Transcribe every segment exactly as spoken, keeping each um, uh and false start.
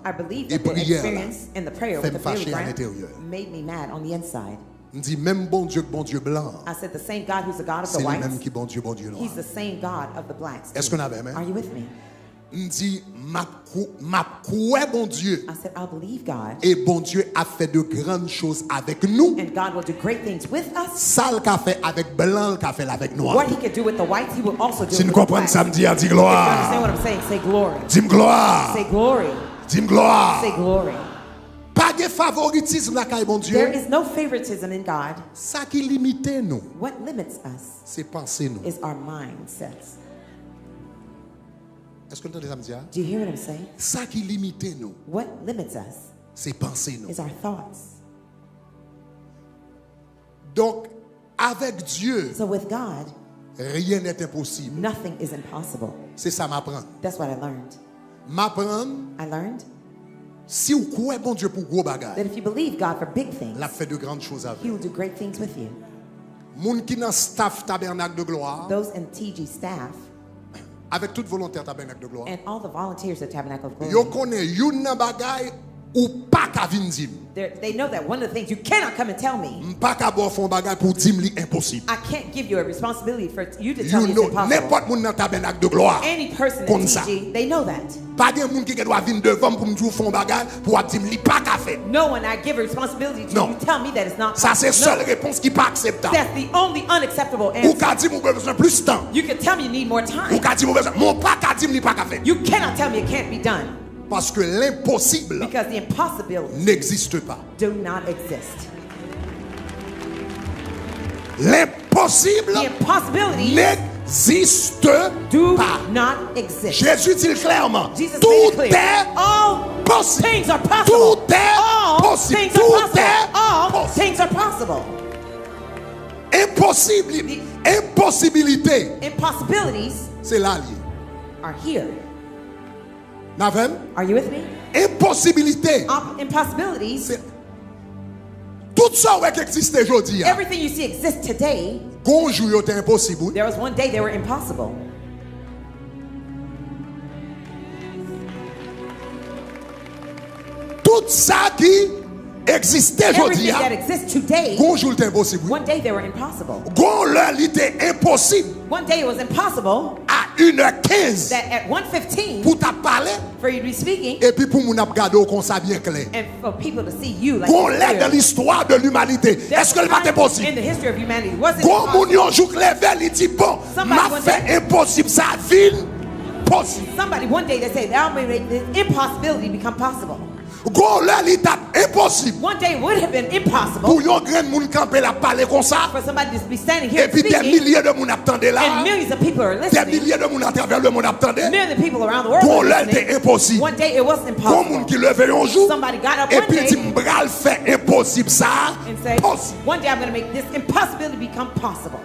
I believe that the experience and the prayer with the Billy Graham made me mad on the inside. M di, menm Bondye k Bondye blan an, I said, the same God who's the God of the whites, se li menm ki Bondye, Bondye nwa. He's the same God of the blacks. Èske n avè m? Are you with me? M di, m ap kwè Bondye. I said, I believe God. E Bondye ap fè de grann choz avèk nou. And God will do great things with us. Sa l ka fè avèk blan, l ka fè l avèk nwa. What he can do with the whites, he will also do with the blacks. Si n konprann sa m di a, di glwa. If you understand what I'm saying, say glory. Di m glwa. Say glory. Di m glwa. Say glory. Pa gen favoritism lakay Bondye. There is no favoritism in God. Sa ki limite nou, what limits us, se panse nou, is our mindsets. Èske n tande sa m di a? Do you hear what I'm saying? Sa ki limite nou, what limits us, se panse nou, is our thoughts. Donk, avèk Dye, so with God, rien n'est impossible. Nothing is impossible. Se sa m aprann. That's what I learned. M aprann, I learned, si w kwè Bondye pou gwo bagay, that if you believe God for big things, l ap fè de grann choz avè w. He will do great things with you. Moun ki nan staff Tabernacle de Gloire, those in T G staff, avèk tout volontè Tabernacle de Gloire, and all the volunteers at Tabernacle of Glory, yo konnen youn nan bagay ou pa ka vin di m. They're- They know that one of the things you cannot come and tell me. M pa ka ba w fè yon bagay pou w di m li enposib. I can't give you a responsibility for you to tell me it's impossible. Nenpòt moun nan Tabernacle de Gloire konn sa. Any person in T G, they know that. Pa gen moun ki gen dwa vin devan m pou m di w fè yon bagay pou w ap di m li pa ka fèt. No one I give a responsibility to, you tell me that it's not possible. Sa se sèl repons ki pa akseptab. That's the only unacceptable answer. Ou ka di m ou bezwen plis tan. You can tell me you need more time. Ou ka di m ou bezwen, men w pa ka di m li pa ka fèt. You cannot tell me it can't be done. Parce que l'impossible n'existe pas. Because the impossibilities do not exist. L'impossible n'existe pas. The impossibilities do not exist. Jésus dit clairement, Jesus made it clear. Tout est possible. All things are possible. Tout est possible. All things are possible. Tout est possible. All things are possible. Enposib, the enposibilite, impossibilities, se la l ye, are here. N avè m? Are you with me? Enposibilite. Op- impossibilities. Se, tout sa w wè k egziste jodi a, everything you see exists today, gon jou yo te enposib, wi. There was one day they were impossible. Tout sa ki egziste jodi a, everything that exists today, gon jou l te enposib, wi. One day they were impossible. Gon lè li te enposib. One day it was impossible. A inè kenz, that at one fifteen, pou w t ap pale, for you to be speaking, epi pou moun ap gade w konsa byen klè. And for people to see you like this clearly. Gon lè dans l'histoire de l'humanité, èske l pa t enposib? There was a time in the history of humanity, was it impossible? Gon moun yon jou k leve, li di, bon, m ap fè enposib sa vin posib. Somebody one day they say, "I'll make this impossibility become possible." Gon lè li t ap enposib. One day it would have been impossible pou yon grenn moun kanpe l ap pale konsa, for somebody to be standing here speaking, epi dè milye de moun ap tande la, and millions of people are listening, dè milye de moun atravè lemonn ap tande. Millions of people around the world are listening. Gon lè l te enposib. One day it was impossible. Gon moun ki leve yon jou, somebody got up one day, epi l di, m pral fè enposib sa and say, posib. One day I'm gonna make this impossibility become possible.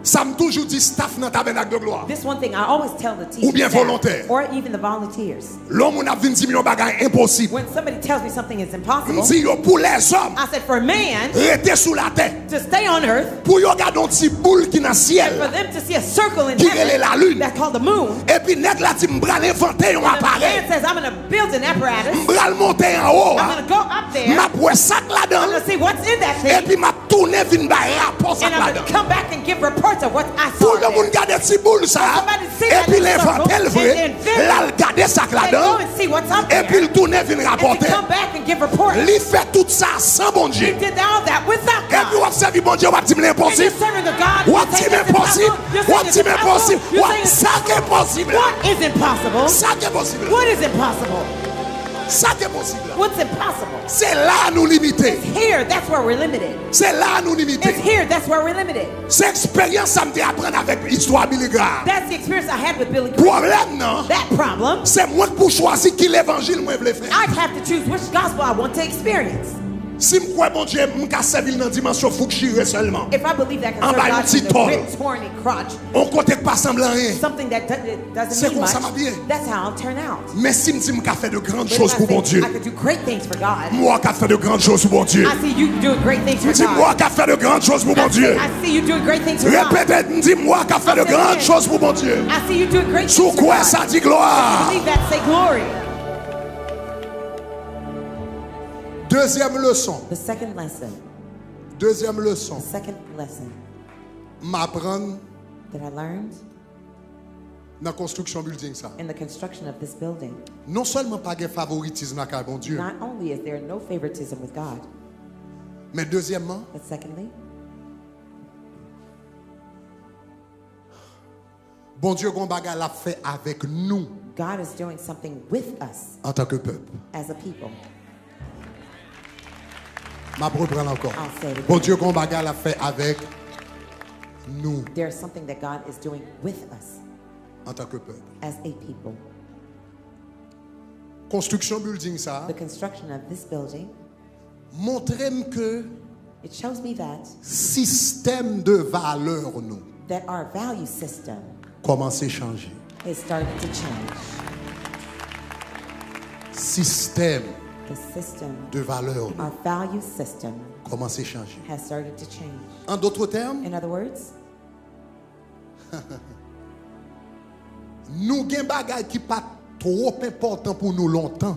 Sa m toujou di staff nan Tabernacle de Gloire, this one thing I always tell the teachers, oubyen volontè, or even the volunteers. Lè yon moun ap vin di m yon bagay enposib, when somebody tells me something is impossible, m di yo, pou lèzòm, I said, for man, rete sou latè, to stay on earth, pou yo gade yon ti boul ki nan syèl, and for them to see a circle in heaven, ki rele lalin, that's called the moon, epi nèg la di, m pral envante yon aparèy, and the man says, I'm gonna build an apparatus, m pral monte anwo a, I'm gonna go up there, m ap wè sa k ladan l, I'm gonna see what's in that thing, epi m ap tounen vin bay rapò sa k ladan l. And I'm gonna come back and give reports of what I saw there. Pou yon moun gade ti boul sa a, epi l envante l vre, l al gade sa k ladan l, epi l tounen vin rapòte. Li fè tout sa san Bondye. Epi w ap sèvi Bondye, w ap di m l enposib. W ap di m enposib. W ap di m enposib. W ap, sa k enposib la. Sa k enposib la. Sa k enposib la. Se la nou limite. It's here, that's where we're limited. Se la nou limite. It's here, that's where we're limited. Se eksperyans sa m te aprann avèk istwa Billy Graham. That's the experience I had with Billy Graham. Pwoblèm nan, that problem, se mwen k pou chwazi ki levanjil mwen vle fè. I have to choose which gospel I want to experience. Si m kwè Bondye, m ka sèvi l nan dimansyon fouk chire sèlman. If I believe that I can serve God in the rip, torn, and crotch, yon kote k pa sanble anyen. Something that do- that doesn't mean much, that's how I'll turn out. Men si m di m ka fè de grann choz pou Bondye, I could do great things for God. M wè w ka fè de grann choz pou Bondye. I see you doing great things for God. M di m wè w ka fè de grann choz pou Bondye. I see you doing great things for God. Repete, m di m wè w ka fè de grann choz pou Bondye. I see you doing great things for God. Si w kwè sa, di glwa. If you believe that, say glory. Dezyèm leson. The second lesson. Dezyèm leson. The second lesson. M aprann that I learned nan konstriksyon bilding sa. In the construction of this building. Non sèlman pa gen favoritism lakay Bondye. Not only is there no favoritism with God, men dezyèmman, but secondly, Bondye gon bagay l ap fè avèk nou. God is doing something with us antanke pèp. As a people. M ap reprann ankò. I'll say it again. Bondye gon bagay l ap fè avèk nou. There's something that God is doing with us antanke pèp. As a people. Konstriksyon bilding sa a. The construction of this building montre m ke sistèm de valè nou kòmanse chanje. Sistèm de valè nou kòmanse chanje. An dòt tèm, Nou gen bagay ki pa t twòp enpòtan pou nou lontan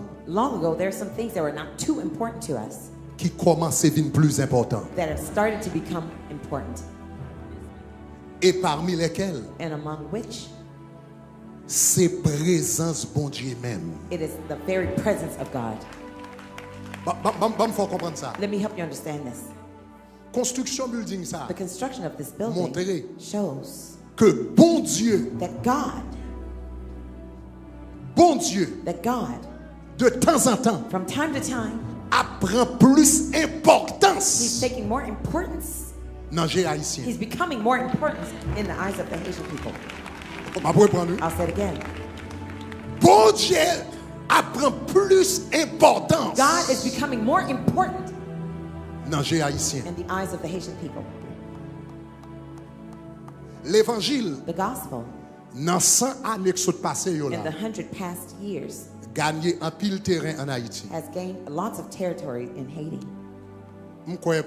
ki kòmanse vin plis enpòtan. E pami lèkèl, se prezans Bondye menm. Ban m fè w konprann sa. Konstriksyon bilding sa a montre ke Bondye, Bondye, de tanzantan, ap pran plis enpòtans nan je Ayisyen. M ap reprann, wi. Bondye ap pran plis enpòtans nan je Ayisyen. Levanjil, nan san ane k sot pase yo la, ganye anpil teren ann Ayiti. M kwè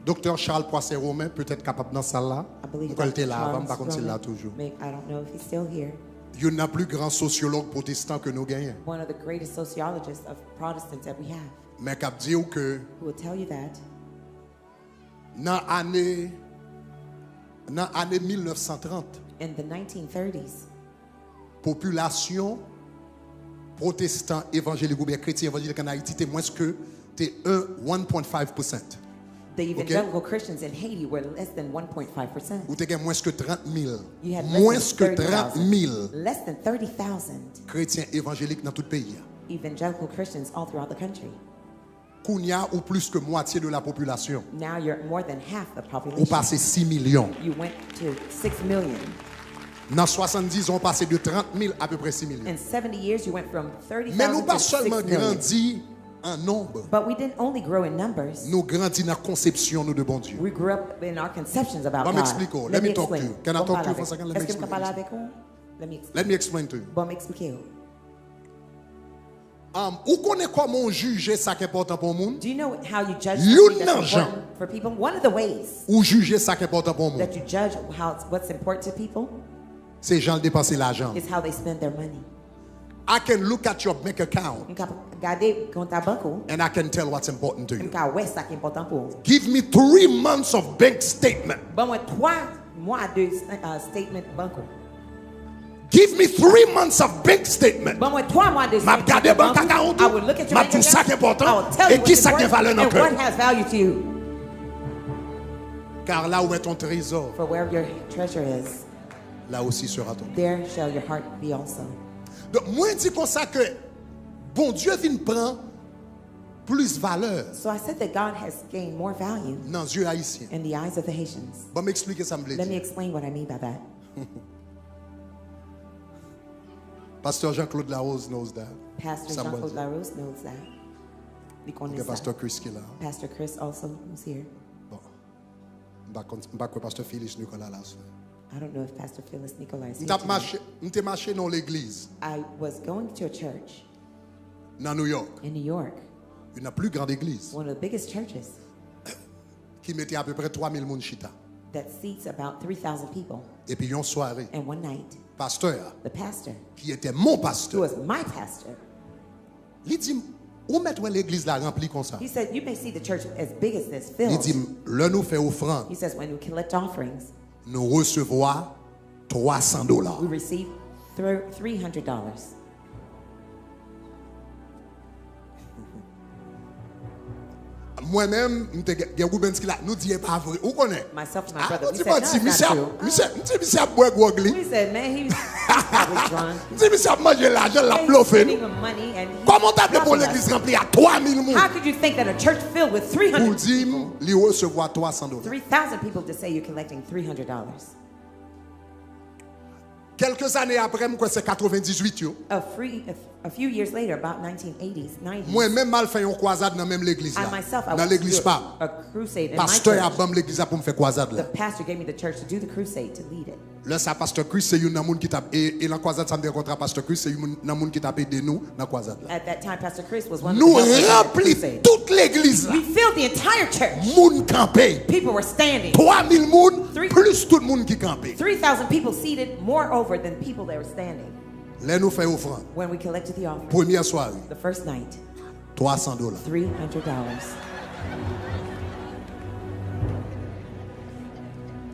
Doktè Charles Poisson Romain petèt kapab nan sal la. M kwè l te la avan, m pa konn si l la toujou. Youn nan pli gran sosyològ pwotestan ke nou genyen. Men k ap di w ke nan ane, nan ane mil nèf san trant, popilasyon pwotestan evanjelik oubyen kretyen evanjelik ann Ayiti te mwens ke, te en, one point five percent. The evangelical Christians in Haiti were less than one point five percent. Ou te gen mwens ke trant mil. You had less than thirty thousand. Mwens ke trant mil. Less than thirty thousand kretyen evanjelik nan tout peyi a. Evangelical Christians all throughout the country. Kounye a, ou plis ke mwatye de la popilasyon. Now you're more than half the population. Ou pase sis milyon. You went to six million. Nan swasanndiz an, ou pase de trant mil apeprè sis milyon. In seventy years, you went from thirty thousand to six million. Men nou pa sèlman grandi an nonb. But we didn't only grow in numbers. Nou grandi nan konsepsyon nou de Bondye. We grew up in our conceptions about God. Ban m eksplike w. Let me talk to you. Can I talk to you for a second? Let me explain. Èske m ka pale avèk ou? Let me explain. Let me explain to you. Ban m eksplike w. Um, ou konnen kòman w jije sa k enpòtan pou yon moun? Do you know how you judge something that's important for people? Youn nan jan ou jije sa k enpòtan pou yon moun, that you judge how, what's important to people, se jan l depanse lajan l. Is how they spend their money. I can look at your bank account. M ka gade kont a bank ou. And I can tell what's important to you. M ka wè sa ki enpòtan pou ou. Give me three months of bank statement. Ban mwen twa mwa de, uh, statement bank ou. Give me three months of bank statement. Ban mwen twa mwa de statement bank ou. M ap gade bank account ou. I will look at your bank account. M ap di w sa ki enpòtan e ki sa k gen valè nan kè w. I will tell you what's important and what has value to you. Car là où est ton trésor, for where your treasure is, là aussi sera ton cœur. There shall your heart be also. Donk, mwen di konsa ke Bondye vin pran plis valè nan zye Ayisyen. So I said that God has gained more value in the eyes of the Haitians. Ban m eksplike sa m vle di. Let me explain what I mean by that. Pastor Jean-Claude Larose knows that. Pastor Jean-Claude Larose knows that. Li konnen sa. Pastè Chris ki la. Pastor Chris also was here. Bon. M pa konn, m pa kwè Pastè Phyllis Nicolas la, sè. I don't know if Pastor Phyllis Nicolas is here tonight. M t ap mache, m te mache nan yon legliz. I was going to a church. Nan New York. In New York. Youn nan pli gran legliz. One of the biggest churches. Ki mete apeprè twa mil moun chita. That seats about three thousand people. Epi yon sware. And one night. Pastè a. The pastor. Ki ete mon pastè. Who was my pastor. Li di m, "Ou mèt wè legliz la ranpli konsa." He said, "You may see the church as big as this, filled." Li di m, "Lè nou fè ofrann, He says, "When we collect offerings, nou resevwa twa san dola." We receive three hundred dollars." Mwen menm, m te gen, gen Rubens ki la, nou di e pa vre. Ou konnen? Myself and my brother, we said, "No, it's not true." Misye, m di, "Misye ap bwè gwòg li." We said, "Man, he's probably drunk." M di, "Misye ap manje lajan, l ap blofe nou." Kòman w ta vle pou yon legliz ranpli a twa mil moun? How could you think that a church filled with three hundred people? Pou di m, li resevwa twa san dola. Three thousand people to say you're collecting three hundred dollars. Kèlke zane apre, m kwè se katrevendizuit yo. A free, a, a few years later, about nineteen eighties, nineties, Mwen menm, m al fè yon kwazad nan menm legliz la. I myself, I went to do a, a crusade in my church. Nan legliz pa m. Pastè a ban m legliz la pou m fè kwazad la. The pastor gave me the church to do the crusade, to lead it. Lè sa, Pastè Chris se youn nan moun ki t ap, e, e nan kwazad sa m te rankontre a Pastè Chris, se youn nan moun ki t ap ede nou nan kwazad la. At that time, Pastor Chris was one of the helpers in that crusade. Nou ranpli tout legliz la. We filled the entire church. Moun kanpe. People were standing. Twa mil moun, Three, plis tout moun ki kanpe. Three thousand people seated, more over than people that were standing. Lè nou fè ofrann. When we collected the offering, Premyè sware. The first night, Twa san dola. Three hundred dollars.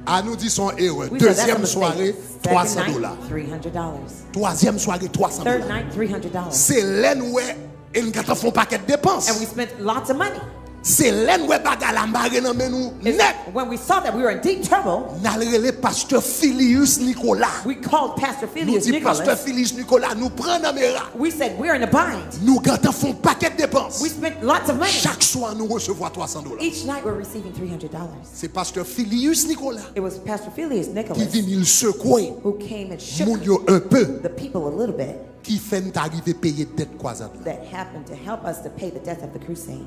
A nou di se yon erè. We said, "That's a mistake." Dezyèm sware, twa san dola. Second night, three hundred dollars. Twazyèm sware, twa san dola. Third night, three hundred dollars. Se lè n wè e n gentan fè yon pakèt depans. And we spent lots of money. Se lè n wè bagay la mare nan men nou nèt. It's when we saw that we were in deep trouble, N al rele Pastè Filius Nicolas. We called Pastor Filius Nicolas. Nou di, "Pastè Filius Nicolas, nou pran nan mera." We said, "We're in a bind." Nou gentan fè yon pakèt depans. We spent lots of money. Chak swa, nou resevwa twa san dola. Each night we're receiving three hundred dollars. Se Pastè Filius Nicolas It was Pastor Filius Nicolas ki vini l sekwe who came and shook moun yo un peu, the people a little bit, ki fè n ta rive peye dèt kwazad la. That happened to help us to pay the debt of the crusade.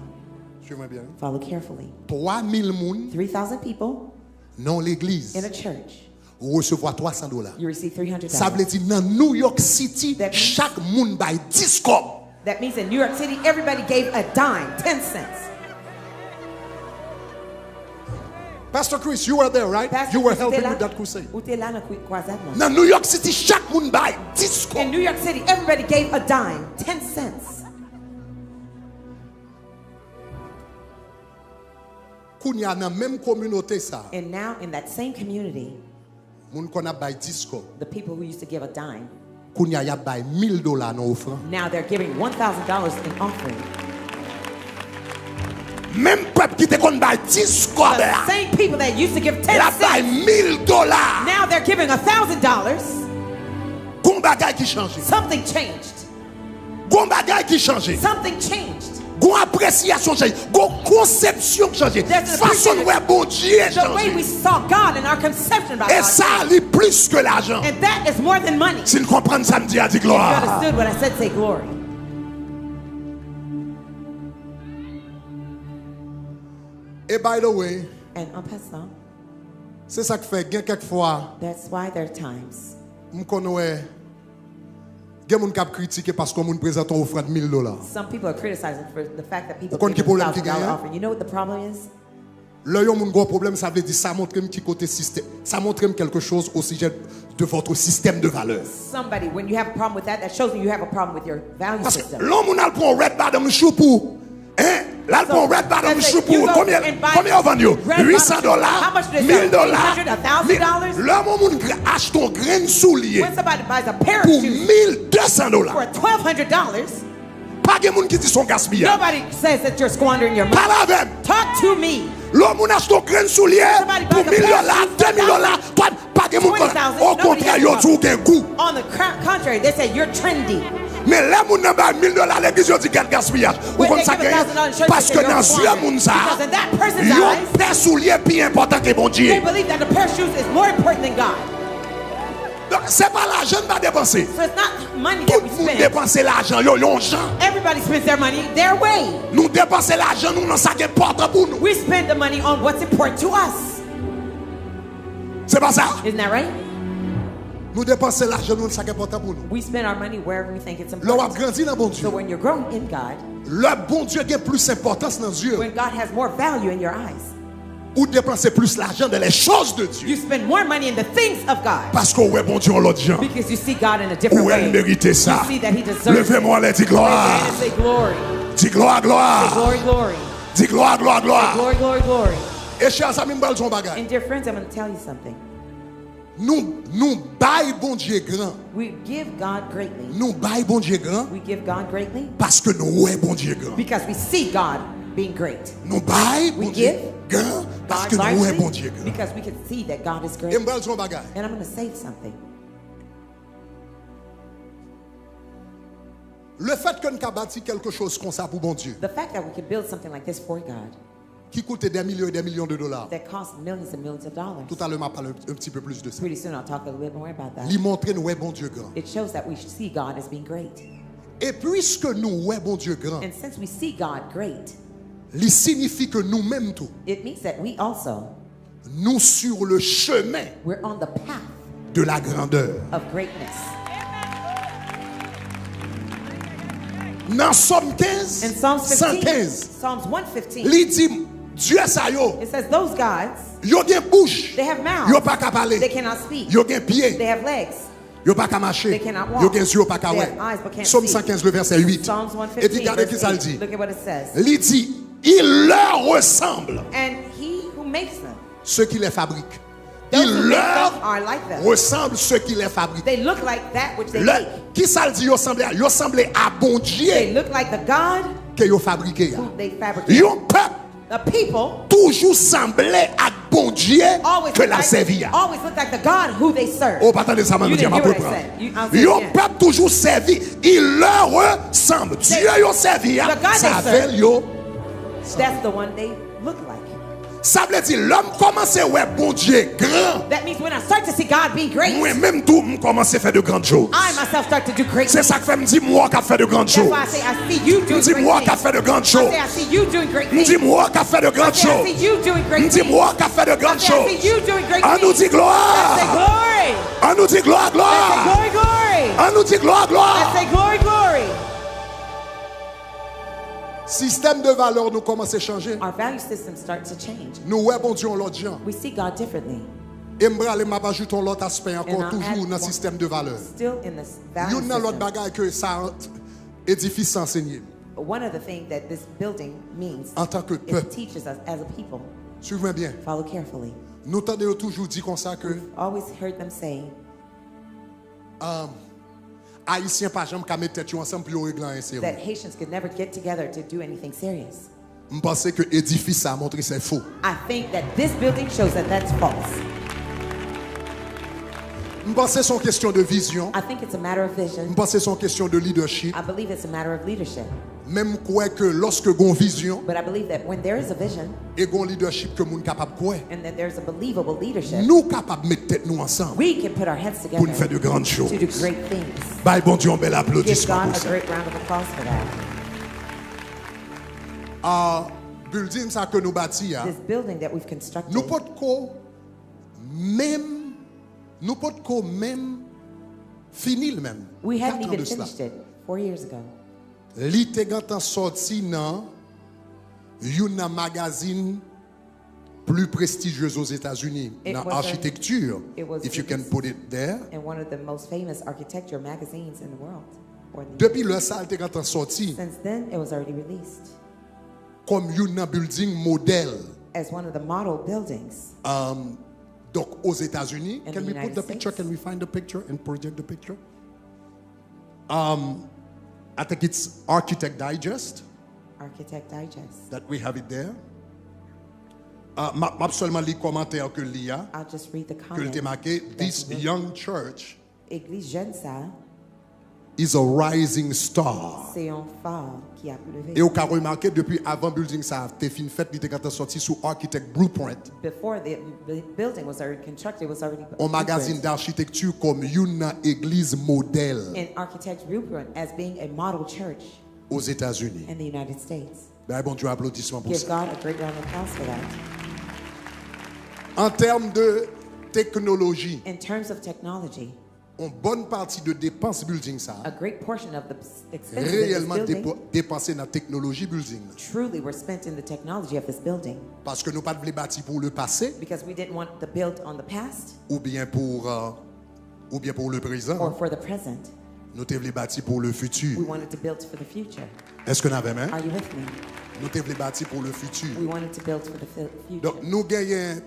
Suiv mwen byen. Follow carefully. Twa mil moun Three thousand people nan yon legliz in a church. Ou resevwa twa san dola. You receive three hundred dollars. Sa vle di nan New York City, That means chak moun bay dis kòb. That means in New York City, everybody gave a dime, ten cents. Pastor Chris, you were there, right? Pastor Chris, ou te la? You were helping with that crusade. Ou te la nan kwi-, kwazad la. Nan New York City, chak moun bay dis kòb. In New York City, everybody gave a dime, ten cents. Kounye a nan menm kominote sa, And now in that same community, moun konn ap bay dis kòb. The people who used to give a dime, Kounye a y ap bay mil dola nan ofrann. Now they're giving one thousand dollars in offering. Menm pèp ki te konn bay dis kòb la, The same people that used to give ten cents, l ap bay mil dola. Now they're giving a thousand dollars. Gon bagay ki chanje. Something changed. Gon bagay ki chanje. Something changed. Gon apresyasyon chanje. Gon konsepsyon chanje. There's an appreciation. Fason n wè Bondye chanje. The way we saw God and our conception about God changed. E sa, li plis ke lajan. And that is more than money. Si n konprann sa m di a, di glwa. If you understood what I said, say glory. E by the way, And en passant, se sa k fè gen kèk fwa, that's why there are times, m konn wè gen moun k ap kritike paske yon moun prezante yon ofrann mil dola. Some people are criticizing for the fact that people give a thousand dollar offering. Ou konn ki pwoblèm ki genyen? You know what the problem is? Lè yon moun gen yon pwoblèm, sa vle di sa montre m ki kote sistèm, ça montre m quelque chose au sujet de votre système de valeur. Somebody, when you have a problem with that, that shows me you have a problem with your value system. Paske lè yon moun al pran yon Red Bottom shoe pou, hein? L al pran yon Red Bottom shoe pou, konbyen, konbyen yo vann yo? Uit san dola, mil dola. Lè yon moun achte yon grenn soulye pou mil de san dola, pa gen moun ki di se yon gaspiyaj. Nobody says that you're squandering your money. Pale avè m. Talk to me. Lè yon moun achte yon grenn soulye pou mil dola, de mil dola, pa, pa gen moun konn. Okontrè, yo di w gen gou. On the contrary, they say you're trendy. Men lè moun nan bay mil dola legliz, yo di, "Gad gaspiyaj." Ou konn sa k genyen? Paske nan zye moun sa a, yon pè soulye pi enpòtan ke Bondye. They believe that the pair of shoes is more important than God. Donk, se pa lajan n pa depanse. So it's not money that Tout we moun spend. Depanse lajan yo yon jan. Everybody spends their money their way. Nou depanse lajan nou nan sa ki enpòtan pou nou. We spend the money on what's important to us. Se pa sa? Isn't that right? Nou depanse lajan nou nan sa ki enpòtan pou nou. We spend our money wherever we think it's Lè w ap important. Grandi nan So Bondye, when you're growing in God, lè Bondye gen plis enpòtans nan zye w, when God has more value in your eyes, ou depanse plis lajan dans les choses de Dieu. You spend more money in the things of God Paske w wè Bondye yon lòt jan. Because you see God in a different Ou wè l way. Merite sa. You see that He deserves Leve men w anlè, di Raise your hand glwa. And say glory. Di glwa, glwa. Glory, glory. Di glwa, glwa, glwa. Glory, glory. E chè zanmi, m pral di yon bagay. And dear friends, I'm going to tell you something. Nou, nou bay Bondye gran. We give God greatly. Nou bay Bondye gran. We give God greatly Paske nou wè Bondye gran. Because we see God being great. Nou bay We Bondye give gran. God Paske nou wè largely Bondye gran. Because we can see that God is E great. M pral di yon bagay. And I'm going to say something. Le fèt ke n ka bati kèlke choz konsa pou Bondye, The fact that we can build something like this for God ki koute des millions et des millions de dollars. That costs millions and millions of dollars. Tout à l'heure, m ap pale un, un petit peu plus de ça. Pretty soon I'll talk a little bit more about that. Li montre n wè Bondye gran. It shows that we see God as being great. E puiske nou wè Bondye gran, And since we see God great, li siyifi ke nou menm tou, it means that we also, nou sur le chemen we're on the path de la grandeur. Of greatness. Nan Sòm kenz, In Psalms fifteen, san kenz, Psalms one fifteen, li di, dye sa yo, it says, Those gods, yo gen bouch, they have mouths, yo pa ka pale. They cannot speak, Yo gen pye, they have legs, yo pa ka mache. They cannot walk, Yo gen zye, yo pa ka they wè. Have eyes, but can't Sòm see. san kenz, le verset huit. Psalms Epi one fifteen, gade verse ki sa l eight. Di. Look at what it says. Li di, il leur ressemble And he who makes them, ce qui les fabrique. Those Il who make them leur are like them. Ressemble ce qui les fabrique. They look like that which they Lè, make. Ki sa l di? Yo sanble a, yo sanble a They Bondye look like the God ke yo fabrike a. Who they fabricate. Yon pèp A people toujou sanble ak Bondye always ke look l ap like, sèvi a. Always look like the God who they serve. Ou pa tande sa m ap You di a, didn't m ap hear what I reprann. Said. You, I'll say it Yon again. Pèp toujou sèvi, il leur ressemble. Dye yo sèvi a, The God they se avè l yo. That's the one they look like. Sa vle di, lè m kòmanse wè Bondye gran, That means when I start to see God being great, mwen menm tou, m kòmanse fè de grandes choses. I myself start to do great Se things. Sa k fè m di m wè w k ap fè de grandes That's choses. why I say I see you M doing di m great wè w k ap things. Fè de grandes I choses. Say I see you doing great M things. Di m wè w k ap fè de I grandes Say I choses. See you doing great M di m things. wè w k ap fè de I grandes Say I choses. See you doing great An nou things. Di glwa. Let's say glory. An nou di glwa, glwa. Let's say glory, glory. An nou di glwa, glwa. Let's say glory, glory. Sistèm de valè nou kòmanse chanje. Our value system starts to change. Nou wè Bondye yon lòt jan. We see God differently. E m prale, m ap ajoute yon lòt aspè ankò, And I'll toujou add nan one- sistèm de valè. Still in this value Youn nan lòt system. Bagay ke sa edifis sa anseye m. One of the things that this building means, An tan ke it pèp. Teaches us as a people. Swiv mwen byen. Follow carefully. Nou tande yo toujou di konsa ke Always heard them say Ayisyen pa janm ka met tèt yo ansanm pou yo regle anyen serye. That Haitians could never get together to do anything serious. M panse ke edifis sa a montre se fo. I think that this building shows that that's false. M panse se yon kesyon de vizyon. I think it's a matter of vision. M panse se yon kesyon de leadership. I believe it's a matter of leadership. Men m kwè ke lòske gon vizyon, But I believe that when there is a vision e gon leadership ke moun kapab kwè, and that there's a believable leadership, nou kapab met tèt nou ansanm we can put our heads pou n fè together de grandes to do choses. Great things. Bay Bondye yon bèl Give aplodisman God pou a sa. Great round of applause for that. Ah, building sa ke nou bati a, This building that we've constructed, nou potko menm, nou potko menm fini l menm. We hadn't Kat an even de sila. Finished it four years ago. Li te gentan sòti nan youn nan magazin pli prestijye Ozetazini It nan was a- architecture, it was if you can released put it there. In one of the most famous architecture magazines in the world. Or the- Depi lè sa a, l te gentan sòti Since then, it was already released kòm youn nan building modèl. As one of the model buildings. Um, donk, Ozetazini. In Can the we put United the picture? States. Can we find the picture and project the picture? Um, I think it's Architect Digest Architect Digest. that we have it there. Uh, m ap, m ap sèlman li kòmantè ke li a, I'll just read the ke l te comment. Make, "This That's young church Eglise jeune sa, is a rising star. Se yon fa ki ap leve. E ou ka remake depi avan building sa a te fin fèt, li te gentan sòti sou architect blueprint. Before the bu- building was already constructed, it was already On magazin blueprint. D'architecture kòm youn nan egliz modèl An architect blueprint as being a model church Ozetazini. In the United States. Bay Bondye aplodisman pou Give sa. God a great round of applause for that. An tèm de teknoloji, In terms of technology, yon bòn pati de depans building sa a a great portion of the s- expenses in this reyèlman building depo- depanse nan teknoloji building nan. Truly were spent in the technology of this building Paske nou pa t vle bati pou le pase because we didn't want the build on the past oubyen pou, euh, oubyen pou le prezan. Or for the present. Nou te vle bati pou le We futur. Wanted to build for the future. Èske n avè m? Are you with me? Nou te vle bati pou le futur. We wanted to build for the fu- future. Donk, nou genyen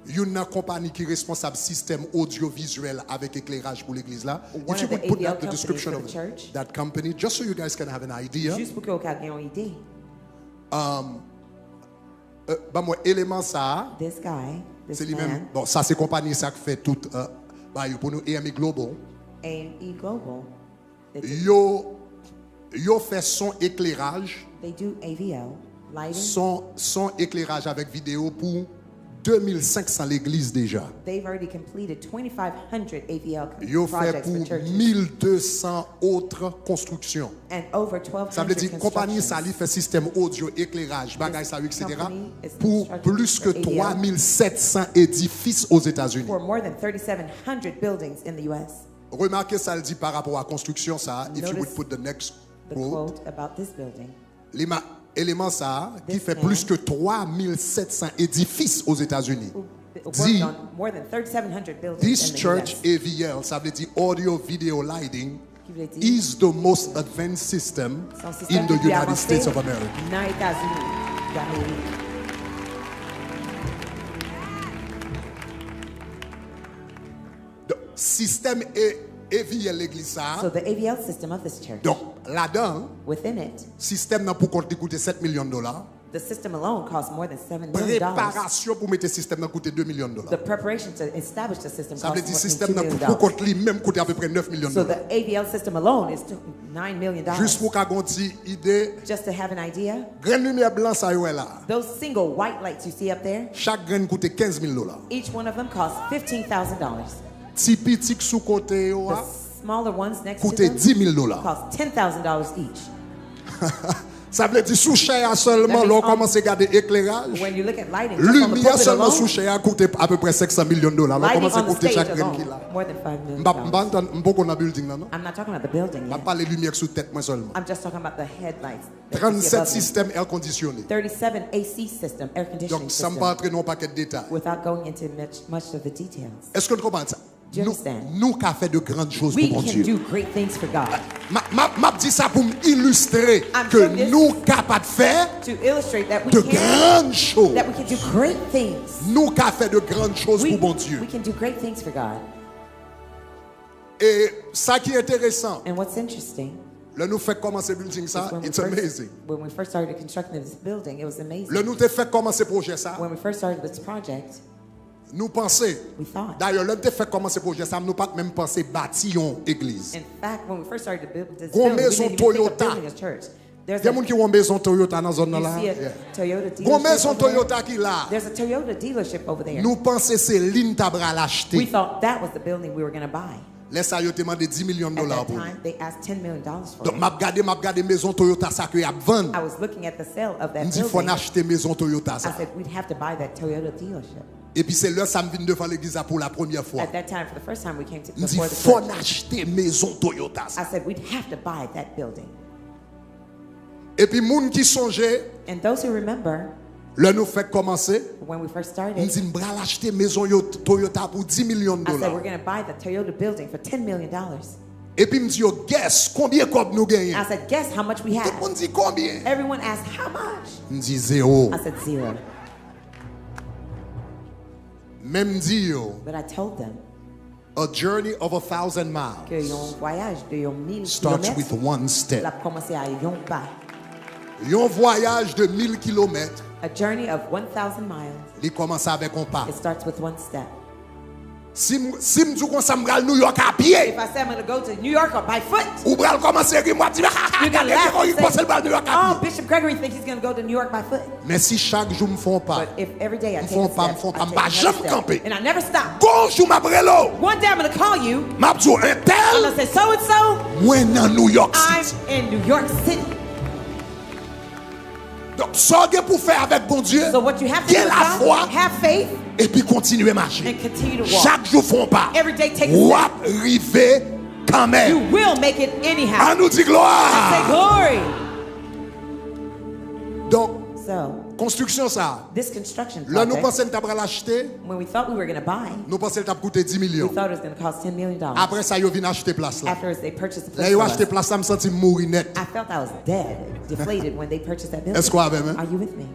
youn nan konpani ki responsab sistèm odyovizyèl avèk ekleraj pou legliz la. One If you of the could put A V L that the companies description for of the church, that company, just so you guys can have an idea. Jis pou ke w ka gen yon ide. Um, euh, ban mwen eleman sa a. This guy, this Se li menm. Man, Bon, sa se konpani sa k fè tout, euh, ba yo pou nou A M E Global. A M E Global, they do, Yo, yo fè son ekleraj, they do A V L, lighting. Son, son ekleraj avèk videyo pou de mil senk san legliz deja. They've already completed twenty-five hundred A V L Yo fè projects pou for churches. mil de san otre konstriksyon. And over twelve Sa vle di hundred konpani sa li constructions. Fè sistèm odyo, ekleraj, bagay sa yo, This et cetera Company is pou constructed plis ke for A V L twa mil sèt san edifis Ozetazini. For more than thirty-seven hundred buildings in the U S. Remake sa l di pa rapò a konstriksyon sa a, if you would Notice put the next The quote. Quote about this building. Li ma- Eleman sa a, ki This fè man plis ke twa mil sèt san edifis Ozetazini, Who worked di on more than thirty-seven hundred buildings This in the church U S. A V L, sa vle di audio video lighting, Ki vle di is the most advanced system se yon in sistèm the ki pi United avanse States of America. Nan Etazini Damerik. Donk, sistèm e- A V L legliz sa So a, the A V L system of this church. Donk, ladan, Within it, sistèm nan pou kont li koute sèt milyon dola. The system alone costs more than seven million dollars. Preparasyon pou mete sistèm nan koute de milyon dola. The preparation to establish the system Sa vle costs di more than sistèm two nan million pou kont dollars. Li menm koute apeprè nèf milyon So dola. The A V L system alone is nine million dollars. Jis pou ka gon ti ide, Just to have an idea, grenn limyè blan sa yo wè la. Those single white lights you see up there, Chak grenn koute kenz mil dola. Each one of them costs fifteen thousand dollars. Ti piti k sou kote yo a, The smaller ones next to koute them di mil dola. Cost ten thousand dollars each. Sa vle di sou chè a sèlman, That lè w means on- kòmanse gade ekleraj, When you look at lighting, just on the limyè pulpit sèlman alone, sou chè a koute apeprè senk san milyon dola. Lè w Lighting kòmanse on the koute chak stage grenn ki alone, la. More than five million M pa m pa dollars. antann, m poko nan building nan, non. I'm not talking about the building M ap yet. Pale limyè k sou tèt mwen sèlman. I'm just talking about the headlights that you see Trannsèt above me. sistèm air conditionné. Thirty-seven A C system, air conditioning Donk, san m pa system. Antre nan yon pakèt detay. Without going into much, much of the details. Èske nou konprann sa? Do you Nou, understand? Nou ka fè de grann choz pou We can Bondye. Do great things for God. M ap, m ap, m ap di sa pou m ilistre I'm ke saying this nou kapab fè To illustrate that we de can, grann choz. That we can do great things. Nou ka fè de grann choz We, pou Bondye. We can do great things for God. E sa ki enteresan, And what's interesting Lè nou fèk kòmanse building sa, is when we, it's first, amazing. When we first started constructing this building, it was amazing. Lè nou te fèk kòmanse pwojè sa, When we first started this project, nou panse. We thought. Dayè, lè nou te fèk kòmanse pwojè sa, nou pa t menm panse bati yon egliz. In fact, when we first started to build this Gon building, we mezon didn't even think of Toyota. Building a church. There's Gen a, moun ki wè yon mezon Toyota nan zòn you nan la? See a Yeah. Toyota dealership Gon mezon over there? Toyota ki la. There's a Toyota dealership over there. Nou panse se li n ta pral achte. We thought that was the building we were going to buy. Lè sa yo te mande dis milyon At dola that pou li. Time, they asked ten million dollars for Donk, it. M ap gade, m ap gade mezon Toyota sa ke y ap vann. I was looking at the sale of that M di, fò n building. Achte mezon Toyota I sa. Said, we'd have to buy that Toyota dealership. Epi se lè sa m vin devan legliz la pou la premyè fwa. At that time, for the first time, we came to M di, before the fò n church. Achte mezon Toyota I sa. Said, we'd have to buy that building. Epi moun ki sonje, And those who remember, Lè nou fèk kòmanse, When we first m started, di, m pral achte mezon yo, Toyota pou dis milyon I said, dola. We're going to buy the Toyota building for ten million dollars. Epi m di yo, guess, konbyen kòb nou genyen? I said, guess how much we Tout have. Moun di, konbyen? Everyone asked, how much? M di, zewo. I said, zero. Men m di yo, But I told them a journey of a thousand que miles yon vwayaj de yon mil starts with kilomèt one step. L ap kòmanse a yon pa. Yon vwayaj de mil kilomèt, A journey of one thousand miles, li kòmanse avèk yon pa. It starts with one step. Si m, si m di w konsa, m pral New York a pye. If I say I'm gonna go to New York by foot, Ou pral kòmanse ri m, w ap di, "Ha, ha, ha, you're gonna gade laugh Gregory and ki panse l pral New York a pye." Oh, Bishop Gregory thinks he's gonna go to New York by foot. Men si chak jou m fè yon pa, But if every day I m take fè a yon pa, m step, fè yon I pa, m take pa another janm step, kanpe. And I never stop. Gon jou m ap rele w. One day I'm gonna call you. M ap di w, "Entèl, I'm gonna say, "So and so, mwen nan New York City." I'm in New York City." Donk, sa w gen pou fè avèk Bondye, So what you have to do gen with God, lafwa, have faith, epi kontinye mache. And continue to walk. Chak jou fè yon pa. Every day take a step. W ap rive kanmenm. You will make it anyhow. An nou di glwa. Say glory. Donk, So, konstriksyon sa a, this construction lè nou project, panse n ta pral achte, when we thought we were gonna buy, nou panse l t ap koute dis milyon. We thought it was gonna cost ten million dollars. Apre sa, yo vin achte plas la. Afterwards, they purchased the place from us. Lè yo achte plas la, m santi m mouri nèt. I felt I was dead, deflated when they purchased that building. Èske w avè m? Are you with me?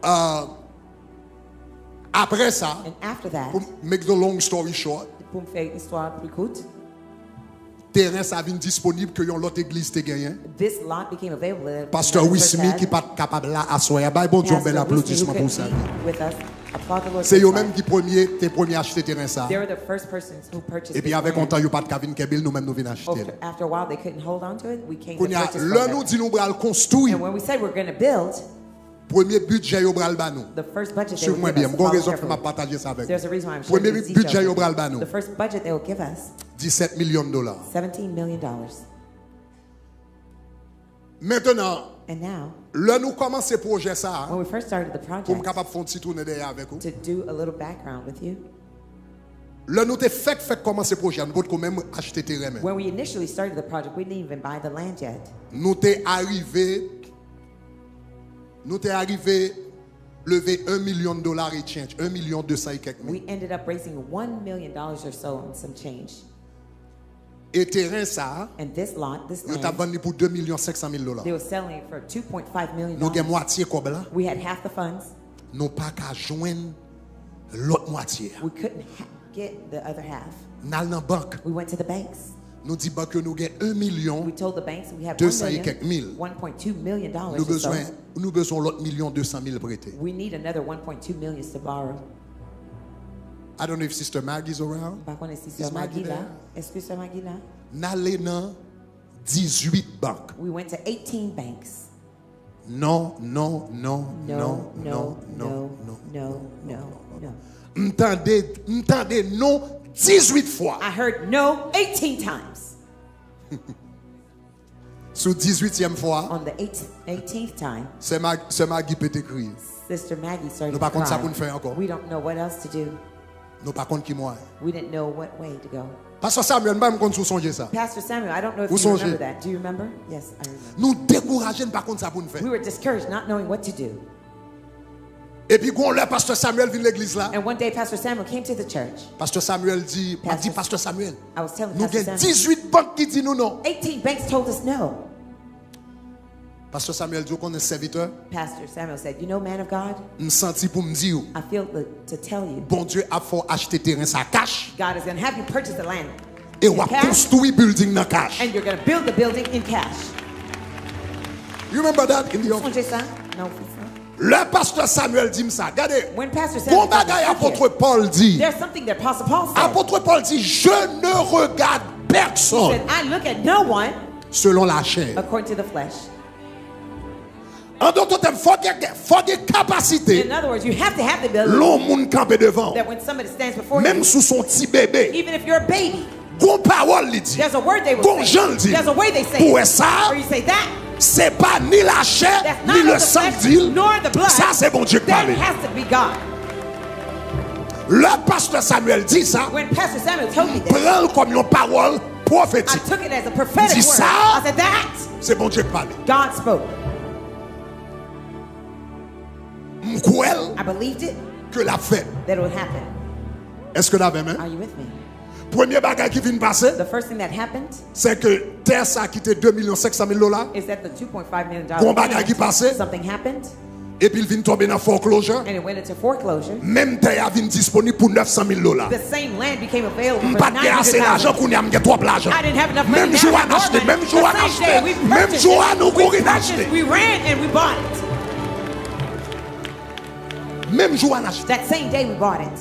Ah, apre sa, And after that, pou m make the long story short, pou m fè istwa pli kout, teren sa vin disponib ke yon lòt egliz te genyen. This lot became available that Pastè another church Wismy had. Ki pa t kapab la aswè a. Bay Bondye yon bèl Pastor Wismy, who aplodisman pou couldn't sa. Be with us, applaud the Lord for his life. Se yo menm ki premye, te premye achte teren sa. They were the first persons who purchased this land. Epi avèk yon tan, yo pa t ka vin kenbe l, nou menm nou vin achte l. After, after a while, they couldn't hold on to it. We came to purchase from them. Kounye a, lè nou di nou pral konstwi, And when we said we're gonna build, Premye bidjè yo pral ba nou. The first budget they would give us, follow carefully. Suiv mwen byen. M gon rezon k fè m ap pataje sa avèk ou. There's a reason why I'm sharing these details with you. Premye bidjè yo pral ba nou. The first budget they will give us, disèt milyon dola. Seventeen million dollars. Mentenan, And now, lè nou kòmanse pwojè sa a, when we first started the project, pou m kapab fè yon ti tounen dèyè avèk ou. To do a little background with you. Lè nou te fèk, fèk kòmanse pwojè a, nou potko menm achte teren menm. When we initially started the project, we didn't even buy the land yet. Nou te arive Nou te arive leve yon milyon dola e change, yon milyon de san e kèk mil. We ended up raising one million dollars or so and some change. E teren sa a, And this lot, this land, yo t ap vann li pou de milyon senk san mil dola. They were selling it for two point five million dollars. Nou gen mwatye kòb la. We had half the funds. Nou pa ka jwenn lòt mwatye a. We couldn't ha-, get the other half. N al nan bank. We went to the banks. Nou di bank yo nou gen yon milyon de san e kèk mil. We told the banks we have one million, one point two million dollars or so. Nou bezwen, nou bezwen lòt milyon de san mil prete. We need another one point two million to borrow. I don't know if Sister Maggie is around. M pa konnen si Sè Maggie la. Is Maggie there? Èske Sè Maggie la? N ale nan dizuit bank. We went to eighteen banks. Non, non, non, non, non, non, non, non, non, non. M tande, m tande non dizuit fwa. I heard no eighteen times. Sou dizuityèm fwa, On the eight-, eighteenth time, Sè Mag-, Sè Maggie pete kriye. Sister Maggie started to cry. Nou pa konn sa pou n fè ankò. We don't know what else to do. Nou pa konn ki mwayen. We didn't know what way to go. Pastè Samuel, m pa menm konn si w sonje sa. Pastor Samuel, I don't know if you remember that. Ou sonje? Do you remember? Yes, I remember. Nou dekouraje, n pa konn sa pou n fè. We were discouraged, not knowing what to do. Epi gon lè Pastè Samuel vin legliz la. And one day, Pastor Samuel came to the church. Pastè Samuel di, m ap di Pastor, Pastè Samuel, I was telling Pastor Samuel, nou gen dizuit bank ki di nou non. Eighteen banks told us no. Pastè Samuel di, ou konnen sèvitè, Pastor Samuel said, "You know, man of God, m santi pou m di w, I feel the, to tell you, Bondye ap fè w achte teren sa kach. God is gonna have you purchase the land in cash, e w ap konstwi building nan kach." And you're gonna build the building in cash. You remember that in the office? Sonje sa? Nan ofis la. Lè Pastè Samuel di m sa, gade, When Pastor Samuel told me scripture, gon bagay Apot Pòl di. There's something that Apostle Paul said. Apot Pòl di, "Je ne regarde personne." He said, "I look at no one selon la chair." According to the flesh. An dòt tèm, fò gen, fò gen kapasite. In other words, you have to have the ability lè yon moun kanpe devan w, that when somebody stands before you, menm si w se yon ti bebe, even if you're a baby, gon pawòl li di, there's a word they will say, gon jan l di, there's a way they say it, pou wè sa, or you say that, se pa ni lachè, that's not of the flesh, ni le san k di l, nor the blood, sa se Bondye k pale. That has to be God. Lè Pastè Samuel di sa, when Pastor Samuel told me this, m pran l kòm yon pawòl pwofetik. I took it as a prophetic word. M di sa, I said, "That, se Bondye k pale." God spoke. M kwè l, I believed it, ke l ap fèt. That it would happen. Èske n avè m? Are you with me? Premye bagay ki vin pase, the first thing that happened, se ke tè sa ki te de milyon senk san mil dola, is that the two point five million dollar land, gon bagay ki pase, something happened, epi l vin tonbe nan foreclosure. And it went into foreclosure. Menm tè a vin disponib pou nèf san mil dola. The same land became available for nine hundred thousand. M pa t gen ase lajan, kounye a m gen twòp lajan. I didn't have enough money now. Menm jou a n achte, menm jou a n achte, menm jou a nou kouri n achte. The same day we purchased, we purchased, we ran and we bought it. Menm jou a n achte. That same day we bought it.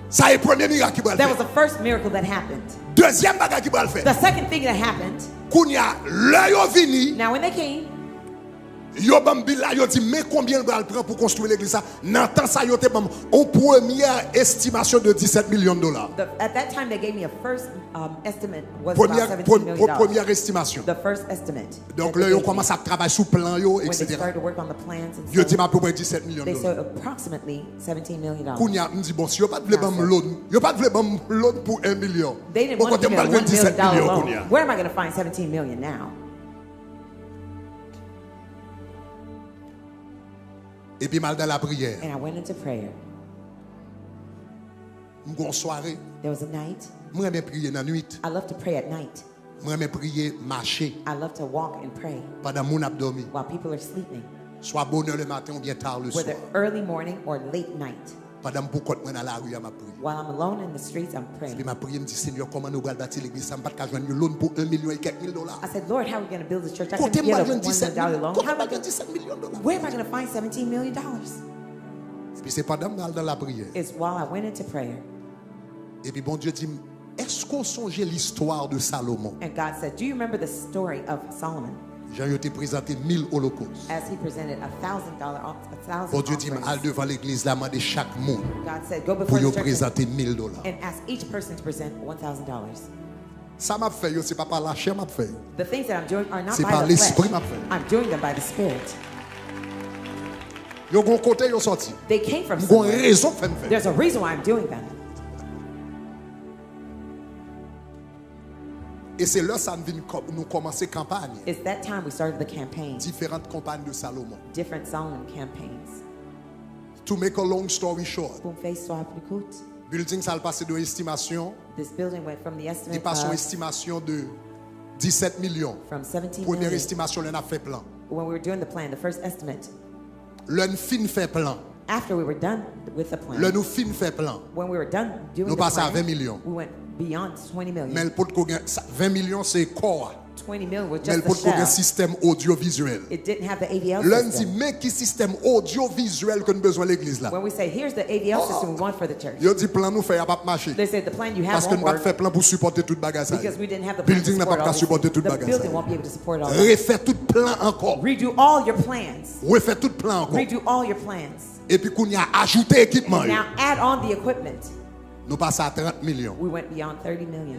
Sa e premye mirak ki pral fèt. That was the first miracle that happened. Dezyèm bagay ki pral fèt. The second thing that happened. Kounye a, lè yo vini, now when they came, yo ban m bil la, yo di, men konbyen l pral pran pou konstwi legliz sa. Nan tan sa, yo te ban m yon premyè estimasyon de disèt milyon dola. The, at that time, they gave me a first um, estimate was about Premyè, pre- $seventeen million. Pre- premyè estimasyon. The first estimate. Donk, that lè they yo gave me. Kòmanse ap travay sou plan yo, When they etsetera, started to work on the plans and yo di m stuff, apeprè disèt milyon they dola. Said approximately seventeen million dollars. Kounye a, m di, bon, si yo pa t vle ban m loan, yo pa t vle ban m loan pou en milyon. They didn't Bon, want to kote give m me a pral jwenn one million disèt milyon dollar kounye a? Loan. Where am I going to find seventeen million now? Epi m al nan lapriyè. And I went into prayer. M gon sware. There was a night. M renmen priye nan nwit. I love to pray at night. M renmen priye mache. I love to walk and pray Pandan moun ap dòmi. While people are sleeping. Swa bonè le maten oubyen ta le Whether swa. Early morning or late night. Pandan m pou kont mwen nan lari a, m ap priye. While I'm alone in the streets, I'm praying. Epi m ap priye, m di, Senyè, kòman nou pral bati legliz sa? M pa t ka jwenn yon loan pou en milyon e kèk mil dola. I said, Lord, how are we going to build this church? I Kote couldn't m get pral a jwenn disèt mil? one million dollar loan. Kote How am m I pral jwenn gonna, disèt milyon dola? Where am I going to find seventeen million dollars? Epi se pandan m al nan lapriyè. It's while I went into prayer. Epi Bondye di m, èske w sonje listwa de Salomon? And God said, do you remember the story of Solomon? Jan yo te prezante mil olokòs. As he presented a thousand dollar, a thousand Bondye di m, al offerings. Devan legliz la, mande chak moun God said, go pou before yo the church and, prezante mil dola. And ask each person to present one thousand dollars. Sa m ap fè yo, se pa pa lachè m ap fè yo. The things that I'm doing are not Se by pa the lespri flesh. M ap fè yo. I'm doing them by the Spirit. Yo gon kote yo sòti. They came from M gon somewhere. Rezon k fè m fè yo. There's a reason why I'm doing them. E se lè sa n vin kò- nou kòmanse kanpay. It's that time we started the campaign. Diferan kanpay de Salomon. Different Solomon campaigns. To make a long story short, Pou m fè istwa a pli kout, building sa al pase de yon estimasyon, This building went from the estimate li pase yon of estimasyon de disèt milyon. From seventeen million. Premyè estimasyon lè n ap fè plan. When we were doing the plan, the first estimate. Lè n fin fè plan. After we were done with the plan. Lè nou fin fè plan. When we were done doing Nou the pase a plan, ven milyon. We went beyond twenty million. Men l potko gen sa- ven milyon se kò a. Twenty million was just the shell. Men l potko gen sistèm odyovizyèl. It didn't have the A V L system. Lè n di men ki sistèm odyovizyèl ke n bezwen legliz la. When we say, here's the A V L system we want for the church. Yo di plan nou fè a p ap mache. They said the plan you have won't work. Paske n pa t fè plan pou sipòte tout bagay sa yo. Because we didn't have the plan to support all these things. Building nan p ap ka sipòte tout bagay sa yo. The building won't be able to support all that. Refè tout plan ankò. Redo all your plans. Refè tout plan ankò. Redo all your plans. Epi kounye a ajoute ekipman yo. Now add on the equipment. Nou pase a trant milyon. We went beyond thirty million.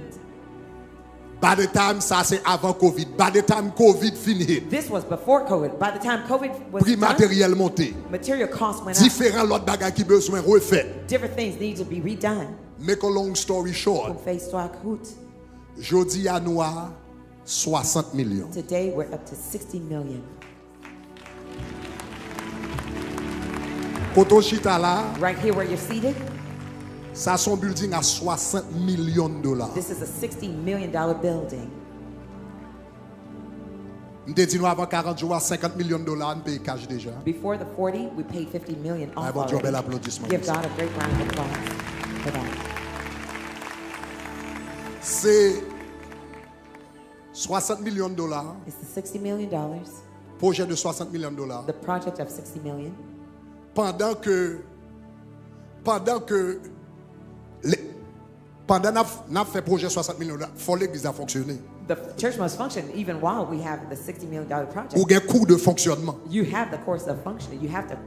By the time, sa se avan covid. By the time covid fin hit, This was before COVID. By the time COVID was pri done, materyèl monte. Material costs went up. Diferan lòt bagay ki bezwen refèt. Different things need to be redone. Make a long story short, Pou m fè istwa kout, jodi a nou a swasant milyon. Today we're up to sixty million. Kote w chita la, Right here where you're seated, sa se yon building a swasant milyon dola. This is a sixty million dollar building. M te di nou avan karant jou a, senkant milyon dola n peye cash deja. Before the forty, we paid fifty million off already. Bay Bondye yon bèl aplodisman pou sa. Give God a great round of applause for that. Se swasant milyon dola. It's the sixty million dollars. Pwojè de swasant milyon dola. The project of sixty million. Pandan ke, pandan ke, le, pandan n ap, n ap fè pwojè swasant milyon dola, fò legliz la fonksyone. The church must function even while we have the sixty million dollar project. Ou gen kou de fonksyònman. You have the course of functioning. You have to